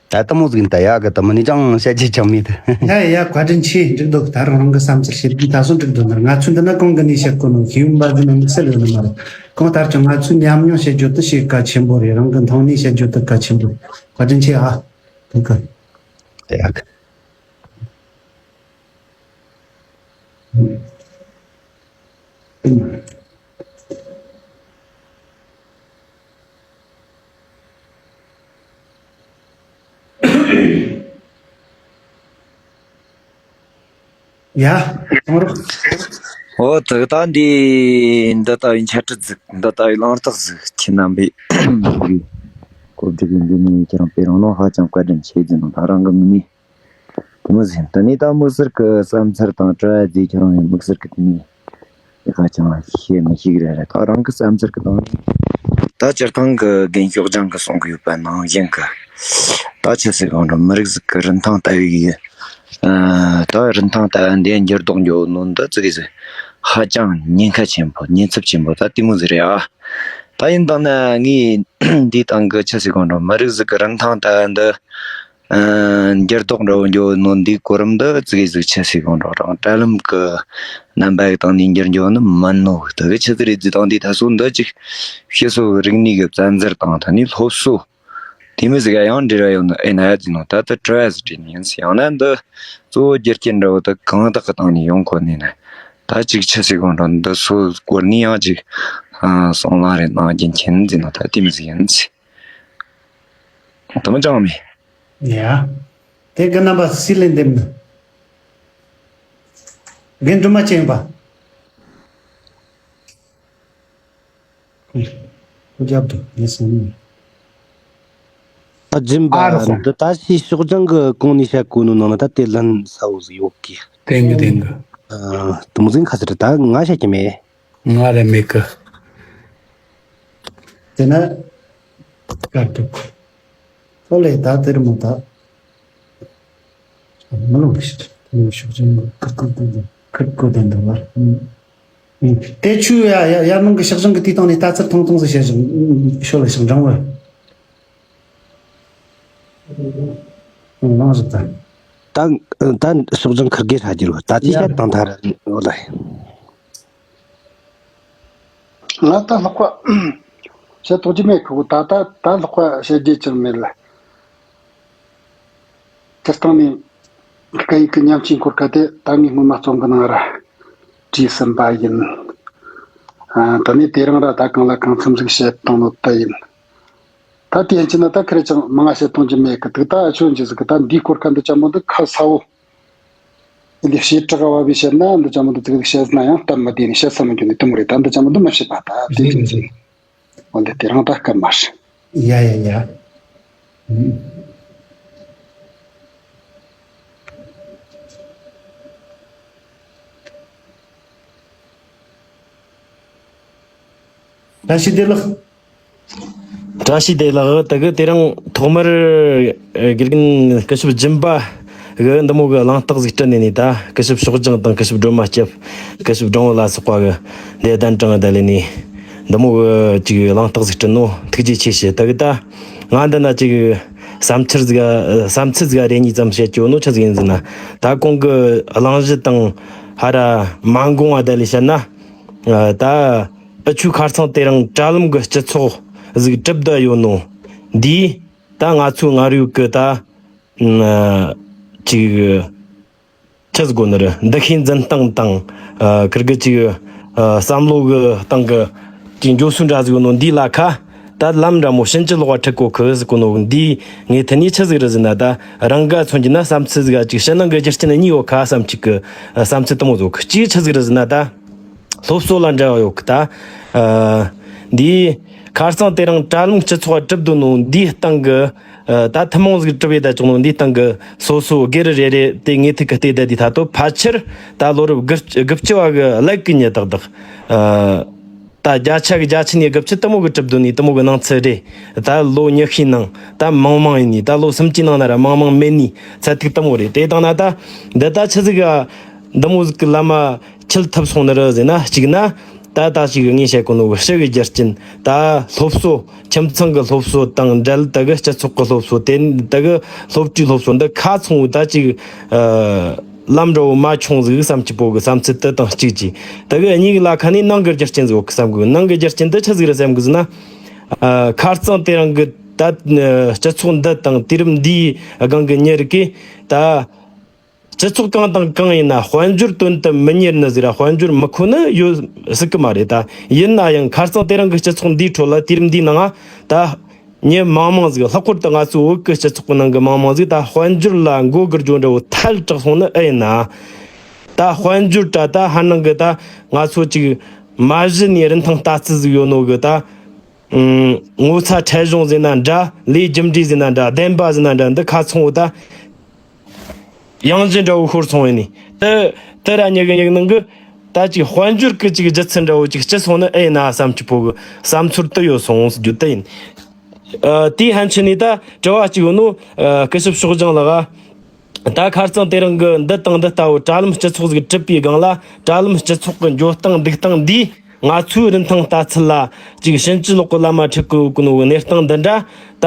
ད་ལྟ་མོ་ཟིག་ཡིན་ད། ཡག་གི་ད་མི་ནི་ཅང་བཤད་རྒྱུ་ཅང་མེད་དེ། ཡ་ཡ། བཀའ་དྲིན་ཆེ། འགྲིག་འདུག་ད་རུང་རང་གི་བསམ་ཚུལ་བཤད་རྒྱུ་ད་སོ་འགྲིག་འདུག་ན། ང་ཚོས་འདི་ན་གང་གི་ནས་བཤད་དགོས་ནོ་ཤེས་ཡོན་པ་འདི་ནི་དམིགས་བསལ་ཡོད་ནི་མ་རེད། གང་ལྟར་ཀྱང་ང་ཚོས་ཉམས་མྱོང་བཤད་རྒྱུ་དེ་ཞེ་གལ་ཆེན་པོ་རེད། རང་གི་འཐོང་ནས་བཤད་རྒྱུ་དེ་གལ་ཆེན་པོ་རེད། བཀའ་དྲིན་ཆེ་ཨ། ཐུགས་ཁུར། ཡག་གི། ཡ། གཏོང་རོགས། འོ་ད་ད་འདི་འདི་ལྟ་བུའི་འཆད་ཁྲིད་ཟིག་འདི་ལྟ་བུའི་གླེང་སྟེགས་ཟིག་ཁྱེད་རྣམ་པས་གོ་སྒྲིག་གི་འདི་ནས་ཁྱེད་རང་སྤེལ་རོགས་གནང་། ཧ་ཅང་བཀའ་དྲིན་ཆེ་ཟེར་ནོ། ད་རང་གི་མི་ནས་དེ་མོ་ཟིག་དེ་ནས་ད་དམིགས་བསལ་གི་བསམ་ཚུལ་དང་དྲི་བ་ཟིག་ཁྱེད་རང་གི་དམིགས་བསལ་གི་དེ་ནས། དེ་ཧ་ཅང་ཤེས་མི་ཤེས་རེད་རེད། ད་རང་གི་བསམ་ཚུལ་གི་སྟེང་ནས། ད་སྤྱིར་བཏང་གི་རྒན་ཤོག་ལྗང་གི་གསུང་གི་ཡོད་པ་ནང་བཞིན་གི། ད་ཆི་ཟེར་གང་འགྲོ། མི་རིགས་ཟིག་གི་རིན་ཐང་ལྟ་བུའི་གི། ཨ། ད་རིན་ཐང་ལྟ་བ་འདི་འགྱུར་ལྡོག་འགྱོ་ནོ་འདི་ཙི་གི་ཟིག་ཧ་ཅང་ཉེན་ཁ་ཆེན་པོ། ཉེན་ཚབས་ཆེན་པོ་ད་དེ་མོ་ཟིག་རེད་ཨ། ད་ཡིན་དང་ན་ངས་འདིའི་སྟེང་གི་ཆི་ཟེར་གང་འགྲོ། མི་རིགས་ཟིག་གི་རིན་ཐང་ལྟ་བ་འདི། ཨ། འགྱུར་ལྡོག་འགྲོ་འགྱོ་ནོ་འདིའི་གོ་རིམ་འདི་ཙི་གེ་ཟིག་ཆི་ཟེར་གང་འགྲོ། རང་དྲ་ལམ་གི་རྣམ་པ་གི་སྟེང་ནས་འགྱུར་འགྱོ་ནི་མིན་ནོ། དེ་གི་ཆི་ཟིག་རེད་ཟེར་དང་། འདི་ད་སོ་འདི་ཅིག་ཕྱི་སོ་རིག་གནས་གི་བཙན་འཛུལ་དང་ད་ནི་སློབ་གསོ་དེ་མོ་ཟིག་ག་ཡང་འབྲེལ་བ་ཡོད་ནི་ཨེ་ན་ཡ་ཟེར་ནོ། ད་ལྟ་དྲི་བ་ཟིག་དྲིས་ནི་ཡིན་ཟེར། ཡང་ན་འདི་གཙོ་བོ་རྒྱུ་རྐྱེན་འདྲ་བོ་དེ་གང་དག་གི་སྟེང་ནས་ཡོང་གོ་ནི་ན། ད་ཅིག་ཆི་ཟེར་གང་འགྲོ། འདི་སོ་སྐོར་ནས་ཡང་ཅིག་ཨ་གསུང་གླེང་རེ་གནང་རྒྱུ་མཁྱེན་ཟེར་ནོ། ད་དེ་མོ་ཟིག་ཡིན་ཟེར། དེ་མོ་ཅང་མེད། ཡ། དེ་གི་རྣམ་པ་སྲིད་ལས་འདེམས་ནི། རྒན་སྒྲོལ་མ་ཅན་པ། རྒྱབ་ཏུ་ངས་སོང་ནི། ཨ། སྦྱིན་པ། ཨ་རོ་སོང་། འདི་ད་ཕྱིའི་ཕྱོགས་ལྗང་གི་གོང་ནས་བཤད་གོ་ནོ་ནང་ན་ད་དེ་ལན་ས་བོ་ཟིག་ཡོད་གི། དེང་གི་དེང་གི། ཨ། དེ་མོ་ཟིག་ཁ་ཟེར། ད་ང་བཤད་ཀྱི་མེད། ང་ར་མེད་གི། དེ་ན། དཀའ་སྡུག་ཁོ་ལས་ད་དེར་མོ་ད། མི་ལོང་ཞིག་མི་ཤུགས་ཅན་ཁུར་ཁུར་དུ་ཁུར་ཁུར་དུ་འདུག་བ། དེ་ཆུ་ཡ་ཡ་ཡ་ནང་གི་ཤག་ཞང་གི་དུས་སྟེང་ནས་ལྟ་ཚུལ་ཐུང་ཐུང་ཟིག་བཤད་ཞིང་ཤོ་ལ་ཞིང་འབྲང་བ། ལོང་ཟིག་ད། ད་ད་ཤག་ཞང་ཁུར་གེ་ཧྲ་རྒྱུ་རུ་ད་ཅི་བཤད་དང་ཐར་འོ་ལ། ང་ད་ལྷག་པ། བཤད་ཐུབ་ཀྱི་མེད་ཁུ། ད་ད་ད་ལྷག་པ་བཤད་རྒྱུ་ཅང་མེད་ལ། སྤྱིར་བཏང་ནས་སྐད་ཡིག་གི་ཉམས་ཆེན་སྐོར་ཁ་དེ་ད་ངས་སྔོན་མ་རྩོམ་གི་ནང་ར་བྲིས་ཟིན་པ་ཡིན། ཨ། ད་ནི་དེ་རིང་ར་ད་གང་ལ་གང་འཚམ་ཟིག་བཤད་བཏང་ནོ་ད་ཡིན། ད་དེ་ཡིན་གྱི་ན་ད་ཁེར་ཅང་མང་ང་བཤད་གཏོང་རྒྱུ་མེད་གི། དུག་ད་ཨ་ཆོ་འཇི་ཟིག་གི་ད་འདིའི་སྐོར་ཁ་འདི་ཅང་མོ་འདི་ཁ་ས་བོ། འདི་བྱེ་བྲག་བ་བའི་བཤད་ན་འདི་ཅང་མོ་འདི་ཙིག་བཤད་ན་ཡང་སྟབས་མི་བདེ་ནི་བཤད་ས་མི་འགྱུར་ནི་དུ་མོ་རེད། ད་འདི་ཅང་མོ་འདི་མི་བཤད་པ་ད་དེ་ཡིན་གྱི། འོན་ཏེ་དེ་རིང་ད་སྐབས་མ་རེད། ཡ་ཡ་ཡ། བཀྲ་ཤིས་བདེ་ལེགས། བཀྲ་ཤིས་བདེ་ལེགས། ད་གི་དེ་རིང་ཐོག་མར་དགེ་རྒན་སྐུ་ཞབས་སྦྱིན་པ་གི་འདི་མོ་གི་གླེང་སྟེགས་ཟིག་བསྐྲུན་ནས་ནི། ད་སྐུ་ཞབས་ཕྱོགས་སྦྱང་དང་སྐུ་ཞབས་སྒྲོལ་མ་སྐྱབས། སྐུ་ཞབས་སྒྲོལ་མ་ལ་སོགས་པ་གི་འདི་གདན་དྲངས་ད་ལས་ནི། འདི་མོ་གི་ཅིག་གླེང་སྟེགས་ཟིག་བསྐྲུན་ནོ་ཐུགས་རྗེ་ཆེ་ཞུ། ད་གི་ད་ང་འདི་ན་ཅིག་བསམ་འཆར་ཟིག་བསམ་ཚུལ་ཟིག་རེ་གཉིས་ཙམ་བཤད་རྒྱུ་ནོ་ཆི་ཟིག་ཡིན་ཟེར་ན། ད་གོང་གི་གླེང་གཞི་དང་ཧ་ར་མ་འགོང་བ་ད་ལས་བཤད་ན། ད་ཨ་ཆུ་ཁ་རྩང་དེ་རིང་དྲ་ལམ་གི་སྤྱི་ཚོགས་ཟིག་གྲུབ་བསྡད་ཡོད་ནོ་འདིས། ད་ང་ཚོའི་སྔར་ཡོད་གི་ད་ཅིག་ཆི་ཟིག་གོ་ནི་རེད། འདུ་ཤེས་འཛིན་སྟངས་དང་། ཨ། ཁིར་གི་ཅིག་ཨ། བསམ་བློ་གི་སྟེང་གི་ཅིག་འགྱོ་སྲོལ་འདྲ་ཟིག་ཡོད་ནོ་འདི་ལ་ཁ། ད་ལམ་འདྲ་མོ་ཕྱིན་ཅི་ལོག་པ་ཁྲིད་གོ་ཁི་ཟིག་གོ་ནོ་འདི་ངས་ཐད་ནས་ཆི་ཟིག་རེད་ཟེར་ན། ད་རང་ག་མཚོན་གྱི་ན་བསམ་ཚུལ་ཟིག་ག་ཅིག་ཕྱི་ནང་གི་རྒྱུ་རྐྱེན་གཉིས་ཡོད་ཁ་བསམ། གཅིག་གི་བསམ་ཚུལ་དེ་མོ་ཟིག་གི། གཅིག་ཆི་ཟིག་རེད་ཟེར་ན། ད་སློབ་གསོ་ལ་འབྲེལ་བ་ཡོད་གི། ད་ཨ། འདི་ཁ་རྩང་དེ་རིང་དྲ་ལམ་སྤྱི་ཚོགས་གྲུབ་འདུག་ནོ་འདིའི་སྟེང་གི། ཨ། ད་ཐུན་མོང་ཟིག་གྲུབ་ཡོད་ད་ཅོག་ནོ་འདིའི་སྟེང་གི་སོ་སོ་སྒེར་རེ་རེ་དེ་ངས་ཐུག་གི་བལྟས་བསྡད་དུས་ད་ལྟོ་ཕལ་ཆེར་ད་ལོ་རབས་དགུ་དགུ་བཅུ་བ་གི་ཀླད་ཀོར་ནས་ཏག་ཏག་ཨ། ད་བརྒྱ་ཆ་གི་བརྒྱ་ཆ་ནས་དགུ་བཅུ་དེ་མོ་གི་གྲུབ་འདུག་ནི་དེ་མོ་གི་སྣང་ཚུལ་རེད། ད་ལོ་ཉི་ཤུའི་ནང་ད་མང་མང་ཡིན་ནི། ད་ལོ་སུམ་ཅུའི་ནང་ན་ར་མང་མང་མེད་ནི་ཚད་ཐིག་དེ་མོ་རེད། དེ་དང་ན་ད་འདི་ད་ཆི་ཟིག་ག་འདི་མོ་ཟིག་གི་ལམ་མ་ཁྲིད་ཐུབ་སོང་ནི་རེད་ཟེར་ན། གཅིག་ན། ད་ད་ཅིག་ངས་བཤད་གོ་ནོ་གི་ཕྱི་གི་རྒྱུ་རྐྱེན། ད་སློབ་གསོ། ཁྱིམ་ཚང་གི་སློབ་གསོ་དང་འབྲེལ། ད་གི་སྤྱི་ཚོགས་གི་སློབ་གསོ། དེ་ད་གི་སློབ་གྲྭའི་སློབ་གསོ་འདི་ཁ་ཚང་བོ་ད་ཅིག་ཨ། ལམ་འདྲ་བོ་མ་བྱུང་ཟིག་བསམ་གྱི་པོ་གི་བསམ་ཚུལ་དེ་དང་གཅིག་གྱིས། ད་གི་གཉིས་ལ་ཁ་ནས་ནང་གི་རྒྱུ་རྐྱེན་ཟིག་གི་བསམ་གི། ནང་གི་རྒྱུ་རྐྱེན་དེ་ཆི་ཟིག་རེད་བསམ་གི་ཟེར་ན། ཨ། ཁ་རྩང་དེ་རིང་གི་ད་སྤྱི་ཚོགས་འདི་དང་དུས་རབས་འདིའི་སྒང་གི་མྱི་རིགས་ཀྱིས་ད། སྤྱི་ཚོགས་གང་དང་གང་ཡིན་ན་དཔལ་འབྱོར་དོན་དུ་མི་གཉེར་ནི་ཟིག་ར་དཔལ་འབྱོར་མི་མཁོ་ནི་ཡོད་སྲིད་གི་མ་རེད། ད་ཡིན་ན་ཡང་ཁ་རྩང་དེ་རིང་གི་སྤྱི་ཚོགས་འདིའི་ཁྲོད་ལ་དུས་རིམ་འདིའི་ནང་ང་ད་མྱི་མང་མང་ཟིག་ལྷག་པར་དུ་ང་ཚོའི་བོད་ཀྱི་སྤྱི་ཚོགས་ཀྱི་ནང་གི་མང་མང་ཟིག་ད་དཔལ་འབྱོར་ལ་མགོ་སྒུར་རྒྱུ་འདྲ་བོ་ཐལ་དྲགས་སོང་ནི་ཨེ་ཡིན་ན། ད་དཔལ་འབྱོར་ད་ད་ཧ་ནང་གི་ད་ང་ཚོ་ཅིག་མ་གཞི་ནས་རིན་ཐང་ལྟ་ཚུལ་ཟིག་ཡོད་ནོ་གི། ད་ངོ་ཚ་ཁྲེལ་གཞུང་ཟེར་ན་འདྲ། ལས་རྒྱུ་འབྲས་ཟེར་ན་འདྲ། བདེན་པ་ཟེར་ན་འདྲ། འདི་ཁ་ཚང་བོ་ད། ཡང་ཅི་འདྲ་བོ་ཤོར་སོང་བས་ནི། དེ་དེ་ར་ཉི་གི་ཉི་གི་ནང་གི་ད་ཅིག་དཔལ་འབྱོར་གི་ཅིག་རྒྱུ་མཚན་འདྲ་བོ་ཅིག་སྐྱེས་སོང་ནི་ཨེ་ཡིན་ན་བསམ་གྱི་པོ་གི་བསམ་ཚུལ་དུ་ཡོད་སོང་ཟེར་རྒྱུ་དེ་ཡིན། ཨ། དེའི་ཕན་ཆད་ནས་ད་དྲི་བ་གཅིག་ཡོད་ནོ། ཨ། སྐུ་ཞབས་ཕྱོགས་སྦྱང་ལགས། ད་ཁ་རྩང་དེ་རིང་གི་འདི་དང་འདི་ལྟ་བུ་དྲ་ལམ་སྤྱི་ཚོགས་ཟིག་གྲུབ་པའི་སྒང་ལ། དྲ་ལམ་སྤྱི་ཚོགས་གི་འགྱོ་སྟངས་འདུག་སྟངས་འདིས། ང་ཚོའི་རིན་ཐང་ལྟ་ཚུལ་ལ་ཅིག་ཕྱིན་ཅི་ལོག་གི་ལམ་མ་ཁྲིད་གི་ཡོད་གི་ནོ་གི་གནས་སྟངས་འདི་འདྲ། ད་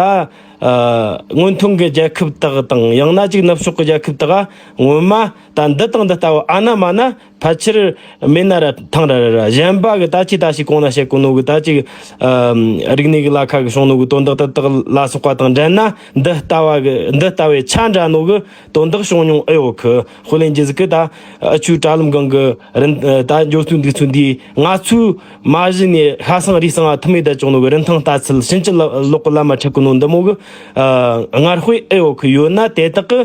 ཨ་སྔོན་ཐོན་གི་རྒྱལ་ཁབ་དག་དང་ཡང་ན་ཅིག་ནུབ་ཕྱོགས་གི་རྒྱལ་ཁབ་དག་ག་སྔོན་མ་ད་འདི་དང་འདི་ལྟ་བུ་ཨ་ན་མ་ན་ཕལ་ཆེར་མེད་ན་ར་ཐང་ར་ར་ར། གཞན་པ་གི་ད་ཅི་ད་ཞིག་གོང་ན་བཤད་གོ་ནོ་གི་ད་ཅིག་ཨ་རིག་གནས་གི་ལ་ཁ་གི་བྱུང་ནོ་གི་དོན་དག་དེ་དག་ལ་སོགས་པ་དང་འབྲེལ་ན། འདི་ལྟ་བ་གི་འདི་ལྟ་བའི་ཆ་འདྲ་ནོ་གི་དོན་དག་བྱུང་མྱོང་ཨེ་ཡོད་གི། དཔེ་ལེན་རྒྱུ་ཟིག་གི་ད་ཨ་ཆུ་དྲ་ལམ་སྒང་གི་རིན་ད་འགྱོ་སྟངས་འདུག་ཚུལ་འདིས་ང་ཚོའི་མ་གཞི་ནས་ཤ་ཚ་རུས་གཙང་ཐུ་མེད་ད་ཅོག་ནོ་གི་རིན་ཐང་ལྟ་ཚུལ་ཕྱིན་ཅི་ལོག་གི་ལམ་མ་ཁྲིད་གི་ནོ་འདི་མོ་གི་ཨ་སྔར་དཔེ་ཨེ་ཡོད་གི། ཡོད་ན་དེ་དག་གི་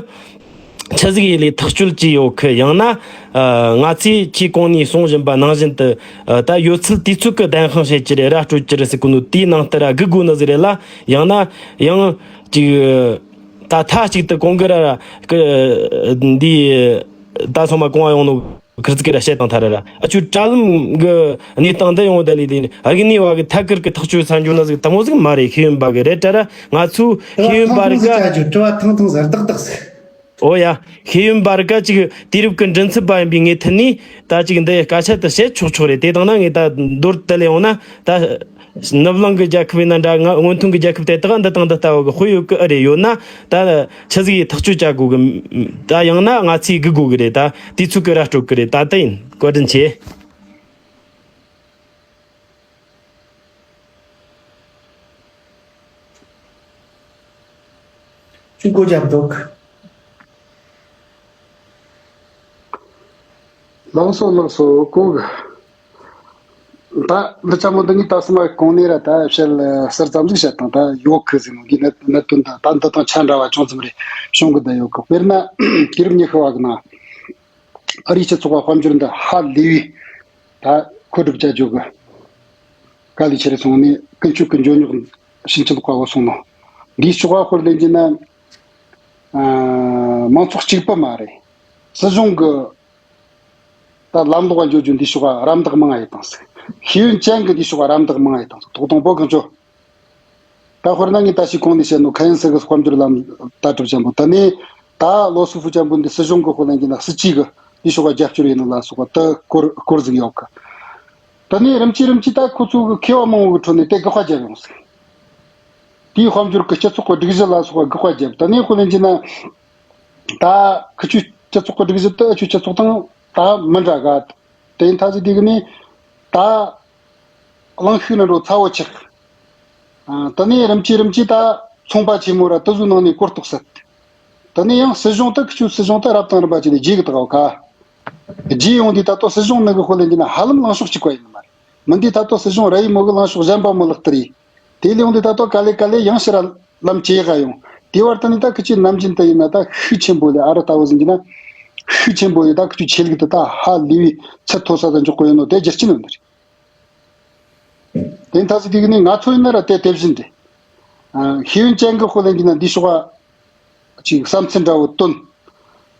ཆི་ཟིག་ཡིན་ལས་ཐག་གཅོད་ཅི་ཡོད་གི། ཡང་ན་ཨ་ང་ཚོས་ཁྱེད་གོང་ནས་གསུང་བཞིན་པ་ནང་བཞིན་དུ་ཨ་ད་ཡོད་ཚད་དུས་ཚོད་གི་བདེན་དཔང་བྱེད་ཀྱི་རེད། ར་སྤྲོད་ཀྱི་རེད་ཟེར་གི་ནོ་དེའི་ནང་ལྟར་ར་སྒུག་དགོས་ནི་ཟིག་རེད་ལ། ཡང་ན་ཡང་ཅིག་ད་མཐའ་གཅིག་ཏུ་གོང་གི་ར་ར་ཀི་འདི་ད་སོ་མ་གོང་བ་ཡོང་ནོ་ཁིར་ཙི་གི་ར་བཤད་དང་ཐ་ར་ར། ཨ་ཆུ་དྲ་ལམ་གི་གནས་སྟངས་འདི་ཡོང་བ་ད་ལི་དེ་ཨ་གི་ནི་བ་གི་ཐད་ཀར་གི་ཐག་གཅོད་ས་འཇོག་ན་ཟིག་དེ་མོ་ཟིག་མ་རེད། ཤེས་ཡོན་པ་གི་རེད་དྲ་ར། ང་ཚོ་ཤེས་ཡོན་པ་རིག་ག་དྲི་བ་ཐང་ཐང་ཟིག་ཏག་ཏག་ཟིག་ཨོ་ཡ། ཤེས་ཡོན་པ་རིག་ག་ཅིག་དུས་རབས་གི་མགྲིན་ཚབ་པ་ཡིན་པའི་ངའི་ཐད་ནས་ད་ཅིག་འདི་སྐད་ཆ་དེ་བཤད་ཆོག་ཆོག་རེད། དེ་དང་ན་ངས་ད་མདོར་དེད་ལས་ཡོང་ན་ད། ནུབ་གླིང་གི་རྒྱལ་ཁབ་ཡིན་ན་འདྲ། ང་སྔོན་ཐོན་གྱི་རྒྱལ་ཁབ་དེ་དག་འདི་དང་འདི་ལྟ་བུ་གི་དཔེ་ཡོད་གི་ཨེ་རེད། ཡོད་ན་ད་ཆི་ཟིག་ཡིས་ཐག་གཅོད་བྱ་དགོས་གི། ད་ཡང་ན་ང་ཚོས་སྒུག་དགོས་གི་རེད། ད་དུས་ཚོད་གི་ར་སྤྲོད་གི་རེད། ད་དེ་ཡིན། བཀའ་དྲིན་ཆེ། ཅིག་སྒོ་རྒྱབ་འདུག་ལགས་སོ་ལགས་སོ། ཀོ་གི། ད་འདི་ཅག་མོ་འདི་ངས་ད་སོ་མ་གོང་ནས་ར་ད་བཤད་ཟུར་ཙམ་ཟིག་བཤད་དང་ད་ཡོད་གི་ཟིག་ནོ་གི། གནད་གནད་དོན་ད་ད་འདི་དང་ཆ་འདྲ་བ་ཅུང་ཙམ་རེ་བྱུང་གི་ད་ཡོད་གི། དཔེར་ན་དུས་རབས་ཉི་ཤུ་བ་གི་ནང་ཨ་རིའི་སྤྱི་ཚོགས་པ་དཔལ་འབྱོར་འདི་ཧ་ལས་པའི་ད་མཁོ་སྒྲུབ་བྱ་རྒྱུ་གི་དཀའ་ལས་ཆེ་རུ་སོང་ནས་ཀུན་སྤྱོད་ཀྱི་འཇོན་ཉོག་ཕྱིན་ཅི་ལོག་པ་བོ་སོང་ནོ། འདིའི་ཕྱོགས་པ་ཧོར་ལེན་གྱི་ན། ཨ། མང་ཚོགས་གཅིག་པུ་མ་རེད། སྲིད་གཞུང་གི་ད་ལམ་ལོག་པ་འཇོག་རྒྱུ་འདི་ཕྱོགས་པ་རམ་འདེགས་མང་ང་ཡོད་དང་ཟེར། ཤེས་ཡོན་ཅན་གྱི་འདི་ཕྱོགས་པ་རམ་འདེགས་མང་ང་ཡོད་དང་ཟེར། ཐོག་དང་པོ་གང་བྱོ། ད་དཔེར་ན་ངས་ད་ཞིག་གོང་ནས་བཤད་ནོ་ཁ་ཡན་སི་གི་དཔལ་འབྱོར་ལམ་ལྟ་གྲུབ་ཅན་པོ། ད་ནི་ད་ལོ་སུ་ཧྥུ་ཅན་པོ་འདི་སྲིད་གཞུང་གི་ཧོ་ལེན་གྱི་ན་སྲིད་ཇུས་གི་འདི་ཕྱོགས་པ་རྒྱབ་སྐྱོར་ཡིན་ནོ་ལ་སོགས་པ་ད་སྐོར་སྐོར་ཟིག་ཡོད་གི། ད་ནི་རིམ་གྱིས་རིམ་གྱིས་ད་ཁོ་ཚོ་གི་མཁས་པ་མང་བོ་གི་ཁྲོད་ནས་དེ་དགག་པ་བརྒྱབ་ཡོང་ཟིག། དེའི་དཔལ་འབྱོར་གྱི་སྤྱི་ཚོགས་ཀྱི་སྒྲིག་གཞི་ལ་སོགས་པ་དགག་པ་བརྒྱབ། ད་ནས་དཔེ་ལེན་གྱི་ན། ད་ཁི་ཆོའི་སྤྱི་ཚོགས་ཀྱི་སྒྲིག་གཞི་དེ་ཨ་ཆོའི་སྤྱི་ཚོགས་དང་ད་མི་འདྲ་ག། དེ་ཡིན་ཐ་ཚིག་དེ་གི་ནི་ད་གླེང་ཤུགས་ནི་འགྲོ་ཚ་བོ་ཆགས། ཨ། ད་ནས་རིམ་གྱིས་རིམ་གྱིས་ད་ཚོང་པ་ཆེན་མོ་ར་དེ་ཚོའི་ནང་ནས་གོ་རྟོགས་སད། ད་ནས་ཡང་སྲིད་གཞུང་དེ་ཁི་ཆོའི་སྲིད་གཞུང་དེ་རབ་དང་རིམ་པ་བྱས་ནས་རྗེས་གི་དག་ག། རྗེས་ཡོང་དུས་ད་ལྟ་སྲིད་གཞུང་ནང་གི་དཔེ་ལེན་གྱི་ན་ཧ་ལམ་ལངས་ཕྱོགས་གཅིག་པ་ཡིན་ནི་མ་རེད། མི་འདི་ད་ལྟ་སྲིད་གཞུང་ར་ཡི་མོ་གི་ལངས་ཕྱོགས་གཞན་པ་མོ་ལག་བསྟར་ཡིན། དེ་ལས་ཡོང་དུས་ད་ལྟ་ག་ལེ་ག་ལེ་ཡང་ཕྱིར་ར་ལམ་ཇེ་ཡག་ག་ཡོང་། དེ་བར་དུ་ནི་ད་ཁི་ཆོའི་ནམ་རྒྱུན་དུ་ཡིན་ན་ད་ཤུགས་ཆེན་པོ་ལས་ཨ་རི་ལྟ་བུ་ཟིན་གྱི་ན། ཤུགས་ཆེན་པོ་ལས་ད་ཁི་ཆོའི་ཆོས་ལུགས་དེ་ད་ཧ་ལས་པའི་ཚད་མཐོ་ས་དུ་འཇོག་གི་ཡོད་ནོ་དེ་རྒྱུ་རྐྱེན་ཡོད་ནི་རེད། དེ་ཐ་ཚིག་དེ་གི་ནི་ང་ཚོ་ཡིན་ན་ར་དེ་དེ་བཞིན་རེད། ཨ། ཤེས་ཡོན་ཅན་གི་དཔེ་ལེན་གྱི་ན་འདི་ཕྱོགས་པ་ཅིག་བསམ་ཚུལ་འདྲ་བོ་བཏོན།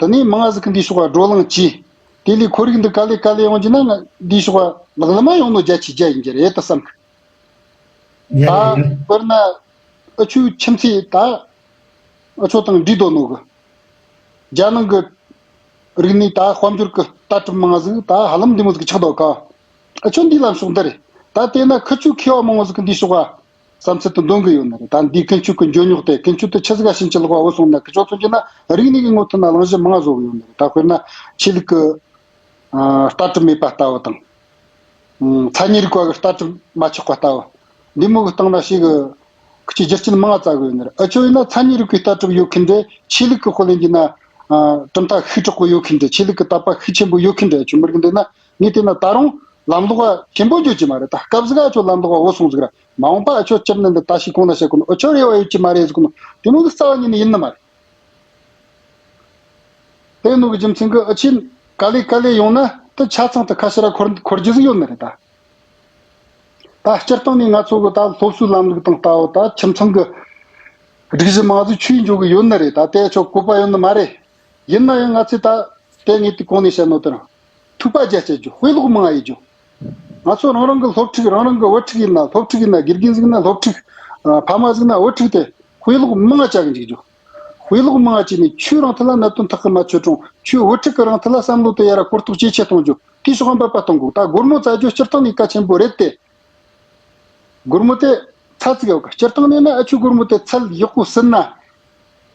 དེ་ནས་མང་ང་ཟིག་གི་འདི་ཕྱོགས་པ་བགྲོ་གླེང་བྱས། དེ་ལས་ཁོར་ཡུག་འདི་ག་ལེ་ག་ལེ་ཡོང་གྱི་ན་ང་འདི་ཕྱོགས་པ་ལག་ལ་མ་ཡོང་ནོ་བརྒྱ་ཆའི་བརྒྱ་ཡིན་གྱི་རེད་ད་བསམ་གི། ཡ་ཡ་ད་ཡ། དཔེར་ན་ཨ་ཆོའི་ཁྱིམ་མཚེས་ད་ཨ་ཆོ་དང་འདྲིས་འདོད་ནོ་གི། རྒྱ་ནང་གི་རིག་གནས་ད་དཔལ་འབྱོར་གི་ལྟ་གྲུབ་མང་ཟིག་ད་ཧ་ལམ་འདི་མོ་ཟིག་ཆགས་འདུག་ག། ཨ་ཆོ་འདི་ལམ་ཕྱོགས་འདི་རེད། ད་དེ་ན་ཁི་ཆོའི་མཁས་པ་མང་བོ་ཟིག་གི་འདི་ཕྱོགས་པ་བསམ་ཚུལ་དུ་འདོན་གི་ཡོད་ནི་རེད། ད་འདི་ཀུན་སྤྱོད་ཀྱི་འཇོན་ཉོག་དེ་ཀུན་སྤྱོད་དུ་ཆི་ཟིག་ག་ཕྱིན་ཅི་ལོག་པ་བོ་སོང་ན་ཁི་ཆོ་ཚོ་གྱི་ན་རིག་གནས་ཀྱི་ངོ་ཐོག་ན་གླེང་གཞི་མང་བཟོ་གི་ཡོད་ནི་རེད། ད་དཔེར་ན་ཆོས་ལུགས་ཀྱི་ཨ་ལྟ་གྲུབ་མེད་པ་ལྟ་བུ་དང་། ཨ་མཚན་ཉིད་རིག་པ་གི་ལྟ་གྲུབ་མ་ཆགས་པ་ལྟ་བུ། འདི་མོ་གི་སྟེང་ན་ཞིག་གི་ཁི་ཆོའི་རྒྱུ་རྐྱེན་མང་ང་བཙལ་གི་ཡོད་ནི་རེད། ཨ་ཆོ་ཡིན་ན་མཚན་ཉིད་རིག་པའི་ལྟ་གྲུབ་ཡོད་མཁན་འདྲ། ཆོས་ལུགས་ཀྱི་དཔེ་ལེན་གྱི་ན་ཨ་གྲུབ་མཐའ་ཤུགས་དྲག་པོ་ཡོད་མཁན་འདྲ། ཆོས་ལུགས་ཀྱི་དད་པ་ཤུགས་ཆེན་པོ་ཡོད་མཁན་འདྲ། ཨ་ཆོ་མི་རིགས་འདི་ན། ངས་བལྟས་ན་ད་རུང་ལམ་ལོག་པ་ཆེན་པོ་འགྱོ་གི་མ་རེད། ད་སྐབས་ཟིག་ཨ་ཆོ་ལམ་ལོག་པ་བོ་སོང་ཟིག་ར། མ་འོངས་པ་ཨ་ཆོ་སྤྱིར་ནི་འདི་ད་ཞིག་གོང་ན་བཤད་གོ་ནོ་ཨ་ཆོ་རེ་བ་ཡོད་ཀྱི་མ་རེད་ཟེར་གོ་ནོ་དེ་མོ་ཟིག་རྩ་བ་ཉིད་ནས་ཡིན་ནི་མ་རེད། དེ་ནོ་གི་རྒྱུ་མཚན་གི་ཨ་ཆོ་ག་ལེ་ག་ལེ་ཡོང་ན་ད་ཆ་ཚང་དུ་ཁ་ཕྱིར་ར་འཁོར་འཁོར་རྒྱུ་ཟིག་ཡོད་ནི་རེད་ད། ད་སྤྱིར་བཏང་ནས་ང་ཚོ་གི་ད་སློབ་གསོའི་ལམ་ལུགས་དང་ལྟ་བུ་ད་ཁྱིམ་ཚང་གི་སྒྲིག་གཞི་མང་ཟིག་ཆུད་འགྱོ་གི་ཡོད་ནི་རེད། ད་དེ་ཨ་ཆོ་བཀོད་པ་ཡོད་ནི་མ་རེད། ཡིན་ན་ཡང་ང་ཚོས་ད་དེ་ངས་དེ་གོང་ནས་བཤད་ནོ་དེ་རང་ཐུག་པ་རྒྱ་བསྐྱེད་རྒྱུ། དཔེ་ཀློག་མང་ང་ཡེད་རྒྱུ། ང་ཚོ་རང་རང་གི་སློབ་ཕྲུག་རང་རང་གི་བུ་ཕྲུག་ཡིན་ན་སློབ་ཕྲུག་ཡིན་ན་དགེ་རྒན་ཟིག་ན་སློབ་ཕྲུག་ཨ་ཕ་མ་ཟིག་ན་བུ་ཕྲུག་དེ་དཔེ་ཀློག་མང་ང་བྱ་གི་འཇུག་རྒྱུ། དཔེ་ཀློག་མང་ང་བྱས་ནས་ཁྱོད་རང་ཐད་ལ་གནད་དོན་ཐག་གི་མ་ཆོད་རུང་ཁྱོད་བུ་ཕྲུག་གི་རང་ཐད་ལ་བསམ་བློ་དེ་ཡར་གོ་རྟོགས་ཇེ་ཆེ་གཏོང་རྒྱུ། དེའི་ཕྱོགས་འབད་པ་གཏོང་དགོས། ད་སྒོར་མོ་བཙལ་རྒྱུ་སྤྱིར་བཏང་ནས་གལ་ཆེན་པོ་རེད་དེ། སྒོར་མོ་དེ་ཚད་ཅིག་ཡོད་གི། སྤྱིར་བཏང་ནས་ན་ཨ་ཆོའི་སྒོར་མོ་དེ་ཚད་ཡག་པོ་ཟིན་ན།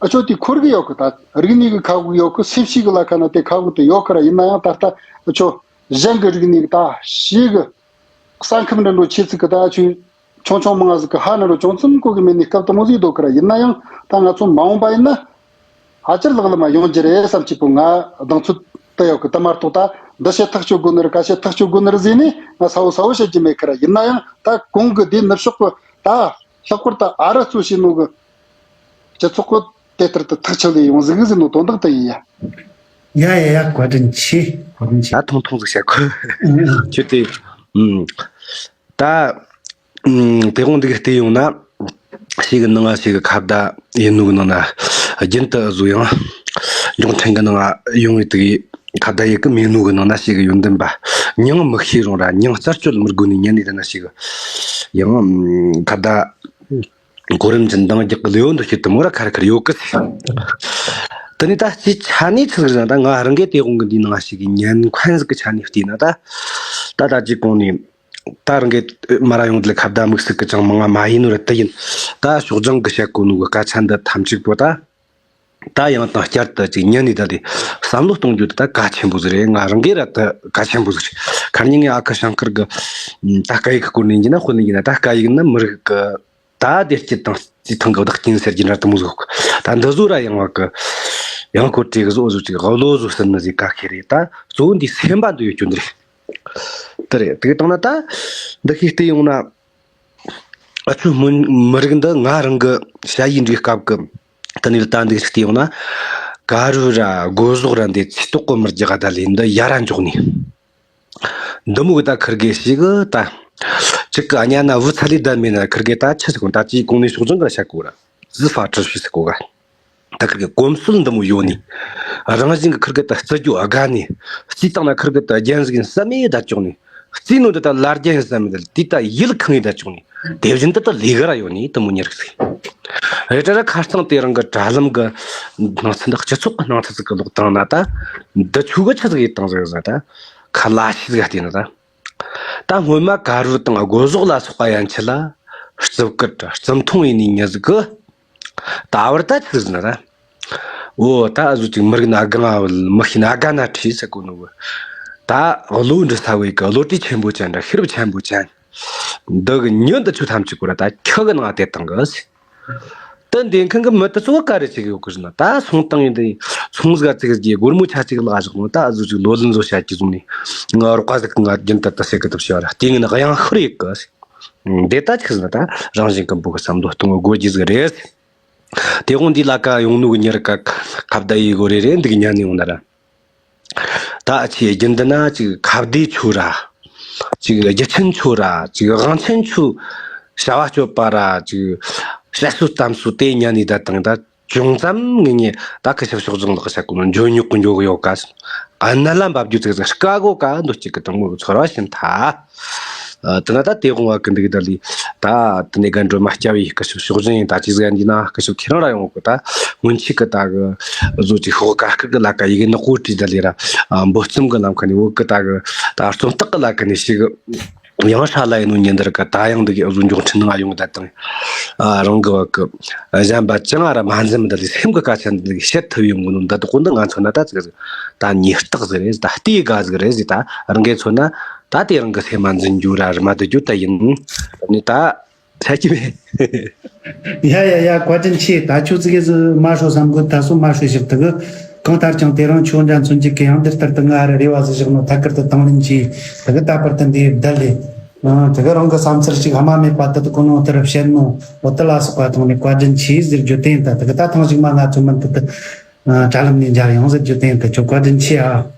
ཨ་ཆོ་དེ་འཁོར་གི་ཡོད་གི། ད་རིག་གནས་གི་ཁ་དབུགས་ཡོད་གི། སེམས་ཤེས་གི་ལ་ཁ་ན་དེ་ཁ་དབུགས་དེ་ཡོད་གི་ར། ཡིན་ན་ཡང་ད་ལྟ་ཨ་ཆོ་གཞན་གི་རིག་གནས་གི་ད་ཤེས་གི་ས་ཁམས་འདྲ་འགྲོ་ཆེ་ཚིག་གི་ད་ཨ་ཆོའི་ཆུང་ཆུང་མང་ཟིག་གི་ཧ་ན་རུ་ཅུང་ཙམ་གོ་གི་མེད་ནི་སྐབས་དེ་མོ་ཟིག་འདུག་གི་ར། ཡིན་ན་ཡང་ད་ང་ཚོ་མ་འོངས་པ་ཡིན་ན། ཕལ་ཆེར་ལག་ལ་མ་ཡོང་རྒྱུ་རེད་བསམ་གྱི་པོ་ང་གདེང་ཚོད་དུ་ཡོད་གི། དེ་མ་གཏོགས་ད་འདི་བྱས་ཐག་གཅོད་དགོས་ནི་རེད། ག་བྱས་ཐག་གཅོད་དགོས་ནི་རེད་ཟེར་ནས་ང་གསལ་བོ་གསལ་བོ་བཤད་རྒྱུ་མེད་ཁི་ར། ཡིན་ན་ཡང་ད་གོང་གི་དེ་ནུབ་ཕྱོགས་གི་ད་ལྷག་པར་དུ་ཨ་རི་གཙོ་བྱས་ནོ་གི་སྤྱི་ཚོགས་གི་དེ་ལྟར་དུ་ཐག་ཆོད་ལས་ཡོང་ཟིག་ཟེར་ནོ་དོན་དག་དེ་ཡིན་ཡ། ཡ་ཡ་ཡ། བཀའ་དྲིན་ཆེ། བཀའ་དྲིན་ཆེ། ད་ཐུང་ཐུང་ཟིག་བཤད་གོ། ཨུ། ཁྱོད་དེ། ཨུམ། ད། ཨུམ། དེ་དགོང་འདི་གི་བལྟས་ཡོང་ན། ཞིག་གི་ནང་ང་ཞིག་གི་ཁ་བརྡ་ཡིན་ནོ་གི་ནང་ན། རྒྱུན་དུ་བཟོ་ཡང་། འབྱུང་ཕྲན་གི་ནང་ང་ཡོང་བའི་དེ་གི་ཁ་བརྡ་ཡི་གི་མེད་ནོ་གི་ནང་ན་ཞིག་གི་ཡོན་ཏན་པ། མྱིང་མི་ཤེས་རུང་ར་མྱིང་རྩད་གཅོད་མི་དགོས་ནི་ཉན་ནི་དེ་ན་ཞིག་གི། ཡང་། ཨུམ། ཁ་བརྡ། གོ་རིམ་གྱི་འདང་རྒྱག་གི་ལེའུ་འདི་ཤེས་དུ་མོ་ར་ཁ་ར་ཁ་ར་ཡོད་གི། དེ་ནས་ད་སྤྱིའི་ཆ་ནས་ཚིག་རེད་ན་ད་ང་རང་གི་དེ་དགོང་གི་འདི་ནང་ཞིག་གི་ཉན་མཁན་ཟིག་གི་ཆ་ནས་བལྟས་ན་ད། ད་ད་ཅིག་གོང་ནས། ད་རང་གི་མ་ར་ཡོང་དེ་ཁ་བརྡ་དམིགས་བསལ་གི་ཅང་མང་ང་མ་ཡིན་ནོ་ར་དེ་ཡིན། ད་ཕྱོགས་སྦྱང་གི་བཤད་གོ་ནོ་གི་སྐད་ཆ་འདི་ཐམས་ཅད་པོ་ད། ད་ཡང་དང་བསྐྱར་དུ་ཅིག་ཉན་ནས་ད་དེ་བསམ་བློ་གཏོང་རྒྱུ་དེ་ད་གལ་ཆེན་པོ་ཟིག་རེད། ང་རང་གི་ར་ད་གལ་ཆེན་པོ་ཟིག་རེད། ཁ་ཉིན་ངས་ཨ་ཁུ་ཞང་དཀར་གི་ད་སྐད་ཡིག་གི་སྐོར་ནས་ཡིན་ན་དཔེར་ན་ཡིན་ན་ད་སྐད་ཡིག་ནི་མི་རིགས་གི་ད་བདེ་སྐྱིད་དང་ རྩིས་ཐང་གི་བདག་རྐྱེན་ཟེར་གྱི་འདྲ་དུ་མོ་ཟིག་ད་འདི་བཟོ་ར་ཡང་བ་གི་ཡང་གོ་དྲེ་གི་བཟོ་བཟོ་ཅིག་བློ་བཟོ་ཟིན་ནི་ཟིག་ག་ཁེ་རེད། ད་གཙོ་བོ་འདི་སེམས་པ་འདི་ཡོད་རྒྱུ་འདི་རེད། དེ་རེད། དེ་བཏང་ན་ད་འདི་ཤེས་བལྟས་ཡོང་ན། ཨ་ཆུ་མི་མི་རིགས་འདི་ང་རང་གི་ཞ་ཡི་འདྲའི་སྐབས་ཀྱི་དེ་ནས་ལྟ་འདི་ཞིག་བལྟས་ཡོང་ན། ག་རུ་ར་སྒོ་ཟོག་ར་འདི་ཚིག་ཏོག་གོ་མི་རྒྱག་ག་ད་ལས་འདི་ཡ་ར་འཇོག་ནས། འདི་མོ་གི་ད་ཁིར་གེ་ཞིག་གི་ད། གཅིག་གི་ཨ་ཉ་ན་བུ་ཚ་ལི་ད་མེད་ན་ཁིར་གེ་ད་ཆི་ཟིག་གོ་ད་ཅི་གོང་ནས་ཕྱོགས་བཟང་གི་བཤད་གོ་ར། ཟི་ཧྥ་ཀྲི་ཤི་ཟིག་གོ་ག་ད་ཁིར་གི་གོམས་སྲོལ་འདི་མོ་ཡོད་ནི། རང་བཞིན་གི་ཁིར་གི་ད་རྩི་རྒྱུ་ཨ་དགའ་ནི། རྩིས་བཏང་ན་ཁིར་གི་ད་རྒྱན་ཟིག་ཡིན་བསམ་མེད་ད་ཅོག་ནི། རྩིས་ནོ་འདི་ད་ལ་རྒྱན་ཡིན་བསམ་མེད་ད་དེ་ད་ཡིད་ཁང་ཡིན་ད་ཅོག་ནི། དེ་བཞིན་དུ་ད་ལས་ཀ་ར་ཡོད་ནི་དེ་མོ་ཉེར་ཟིག་རེད་དྲ་ར་ཁ་རྩང་དེ་རང་གི་དྲ་ལམ་གི་སྣང་ཚུལ་འདི་སྤྱི་ཚོགས་གི་སྣང་ཚུལ་ཟིག་གི་ལོག་བཏང་ན་ད། འདི་ཆུ་གི་ཆི་ཟིག་ཡིད་བཏང་ཟིག་ཟ་ད། ཁ་ལ་ཤི་ཟིག་བལྟས་ན་ད། ད་སྔོན་མ་ག་རུ་དང་སྒོ་ཟོག་ལ་སོགས་པ་ཡན་ཆད་ལ་རྩིབ་ཀི་རྩིབ་མཐོང་ཡིན་ནི་མྱི་ཟིག་གི། ད་བར་ད་ཆི་ཟིན་ར། འོ་ད་ཨ་ཟུ་ཅིག་མི་རིགས་ན་གང་ཨ་བུལ་མི་ཤི་ན་ག་ན་ཁྲིས་ཟེར་གོ་ནོ་བུ། ད་བློ་འདྲི་ས་བའི་གི་བློ་གྲོས་ཆེན་པོ་ཅན་འདྲ་ཤེས་རབ་ཆེན་པོ་ཅན། འདི་གི་ཉོན་དུ་ཆུ་ཐམས་ཅད་གོ་ར་ད་ཁྱི་གི་ནང་དེ་དང་གི་ཟེར། ད་འདི་མཁན་གི་མི་དེ་ཚོ་ག་རེ་བྱེད་གི་ཡོད་གི་ཟེར་ན། ད་སོང་བཏང་ཡིན་དེ་སོང་ཟིག་ཚིག་གི་སྒོར་མོ་ཆ་གཅིག་ལག་བཞག་ནོ་ད་ཨ་ཟུ་ཅིག་ལོ་ལོན་བཟོ་བྱ་གི་བཟུང་ནས་ང་རོགས་པ་ཟིག་ང་རྒྱུན་དུ་ད་ཟེར་གི་ཐུབ་ཤེས་བ་ར་དེ་ངི་ནི་གཡང་ཤུར་ཡིག་གི་ཟེར། འདི་ལྟ་ཅིག་ཟེར་ན་ད་རང་བཞིན་ཀུན་པོ་གི་བསམ་བློ་གཏོང་བའི་སྒོ་རྒྱུ་ཟིག་རེད། དེ་དགོང་འདི་ལ་ཀ་ཡོང་ནུ་གི་ཉེར་ཀ་ཁ་བརྡ་ཡི་གོ་རེ་རེ་འདི་གི་ཉན་ནི་ཡོང་ན་ར། ད་ཨ་ཆེ་རྒྱུན་འདི་ན་ཅིག་ཁ་བརྡའི་ཆོས་ར། ཅིག་རྒྱུ་ཆེན་ཆོས་ར། ཅིག་དབང་ཆེན་ཆོས། བྱ་བ་སྤྱོད་པ་ར། ཅིག་བཤད་སྲོལ་གཏམ་སྲོལ་དེ་ཉན་ནི་ད་དང་ད་ཅུང་ཙམ་ངེས་ངེས་ད་ཁི་ཤབ་ཕྱོགས་བཟང་ལག་བྱ་གོ་ནོ་འཇོན་ཉོག་གི་འཇོག་ཡོད་ཀ་ཟེར། ཨ་ན་ལ་འབབ་རྒྱུ་ཙིག་ཟིག་དཀའ་གོ་ཀ་འདོད་ཅིག་གི་དང་མོ་གི་ཚོར་བ་བྱིན་ཐལ། ཨ་དེ་ན་ད་དེ་དགོང་བ་གི་འདི་གི་ད་ལི་ད་དེ་ནས་རྒན་སྒྲོལ་མ་སྐྱ་བའི་སྐུ་ཞབས་ཕྱོགས་བཞིན་ཡིན། ད་ཅི་ཟིག་ཡིན་ན་སྐུ་ཞབས་ཁྱེད་རང་ར་ཡོང་གི་ད་སྔོན་ཆད་གི་ད་གི་བཟོ་ཅིག་ཤོག་ཀ་སྐུ་གི་ལ་ཀ་ཡི་གི་ནག་པོ་བྲིས་ད་ལི་ར་འབོལ་རྩོམ་གི་ལམ་ཁ་ནས་བོད་གི་ད་གི་ད་རྩོམ་སྟེགས་གི་ལ་ཀ་ནས་ཞིག་ཡང་ཧྲ་ལ་ཡིན་ནོ་ཉིན་འདིར་གི་ད་ཡང་འདི་གི་བཟོ་འཇོག་འཕྲིན་ནང་ཡོང་གི་ད་དང་ཨ་རང་གི་བ་གི་གཞན་པ་ཅང་ར་མ་འཛེམ་ད་ལི་སེམས་གི་སྐད་ཆ་འདི་གི་བཤད་ཐུབ་ཡོང་གི་ནོ་འདི་དག་གོ་འདི་ང་ཚོ་ན་ད་ཅིག་ད་ཉེས་རྟགས་ཟིག་རེད། ད་ལྟའི་དགའ་ཟིག་རེད་ཟིག་ད་རང་གི་ཚོ་ན་ད་དེ་རང་གི་སེམས་མ་འཛིན་རྒྱུ་ར་རི་མ་དུ་རྒྱུ་ད་ཡིན་ནི་ད་ཚད་ཀྱི་མེད། ཡ་ཡ་ཡ། བཀའ་དྲིན་ཆེ། ད་ཁྱོད་ཙི་གེ་ཟི་མ་ཧྲོ་བསམ་གི་ད་སོ་མ་ཧྲོ་ཞིག་ད་གི་གང་ལྟར་ཀྱང་དེ་རང་ཁྱོད་འདྲ་མཚོན་གྱི་གི་ཡང་འདིར་ལྟར་དུ་ང་ར་རེ་བ་ཟི་བཞག་ནོ་ཐད་ཀར་དུ་དང་ལེན་གྱིས་ད་གི་ད་བར་དུ་འདི་བདལ་ལེ། ཨ་ད་གི་རང་གི་བསམ་ཚུལ་ཞིག་ཧ་མ་མེད་པ་ད་དུ་གོ་ནོ་དེ་ར་བཤད་ནོ་འོ་དེ་ལ་སོགས་པ་ཐོག་ནས་བཀའ་དྲིན་ཆེ་ཟེར་རྒྱུ་དེ་ཡིན། ད་ད་གི་ད་ཐེངས་ཤིག་མ་ང་ཚོ་མི་འདི་ད་དྲ་ལམ་ནས་མཇལ་ཡང་ཟེར་རྒྱུ་དེ་ཡིན། ད་ཁྱོད་བཀའ་དྲིན་ཆེ་ཨ།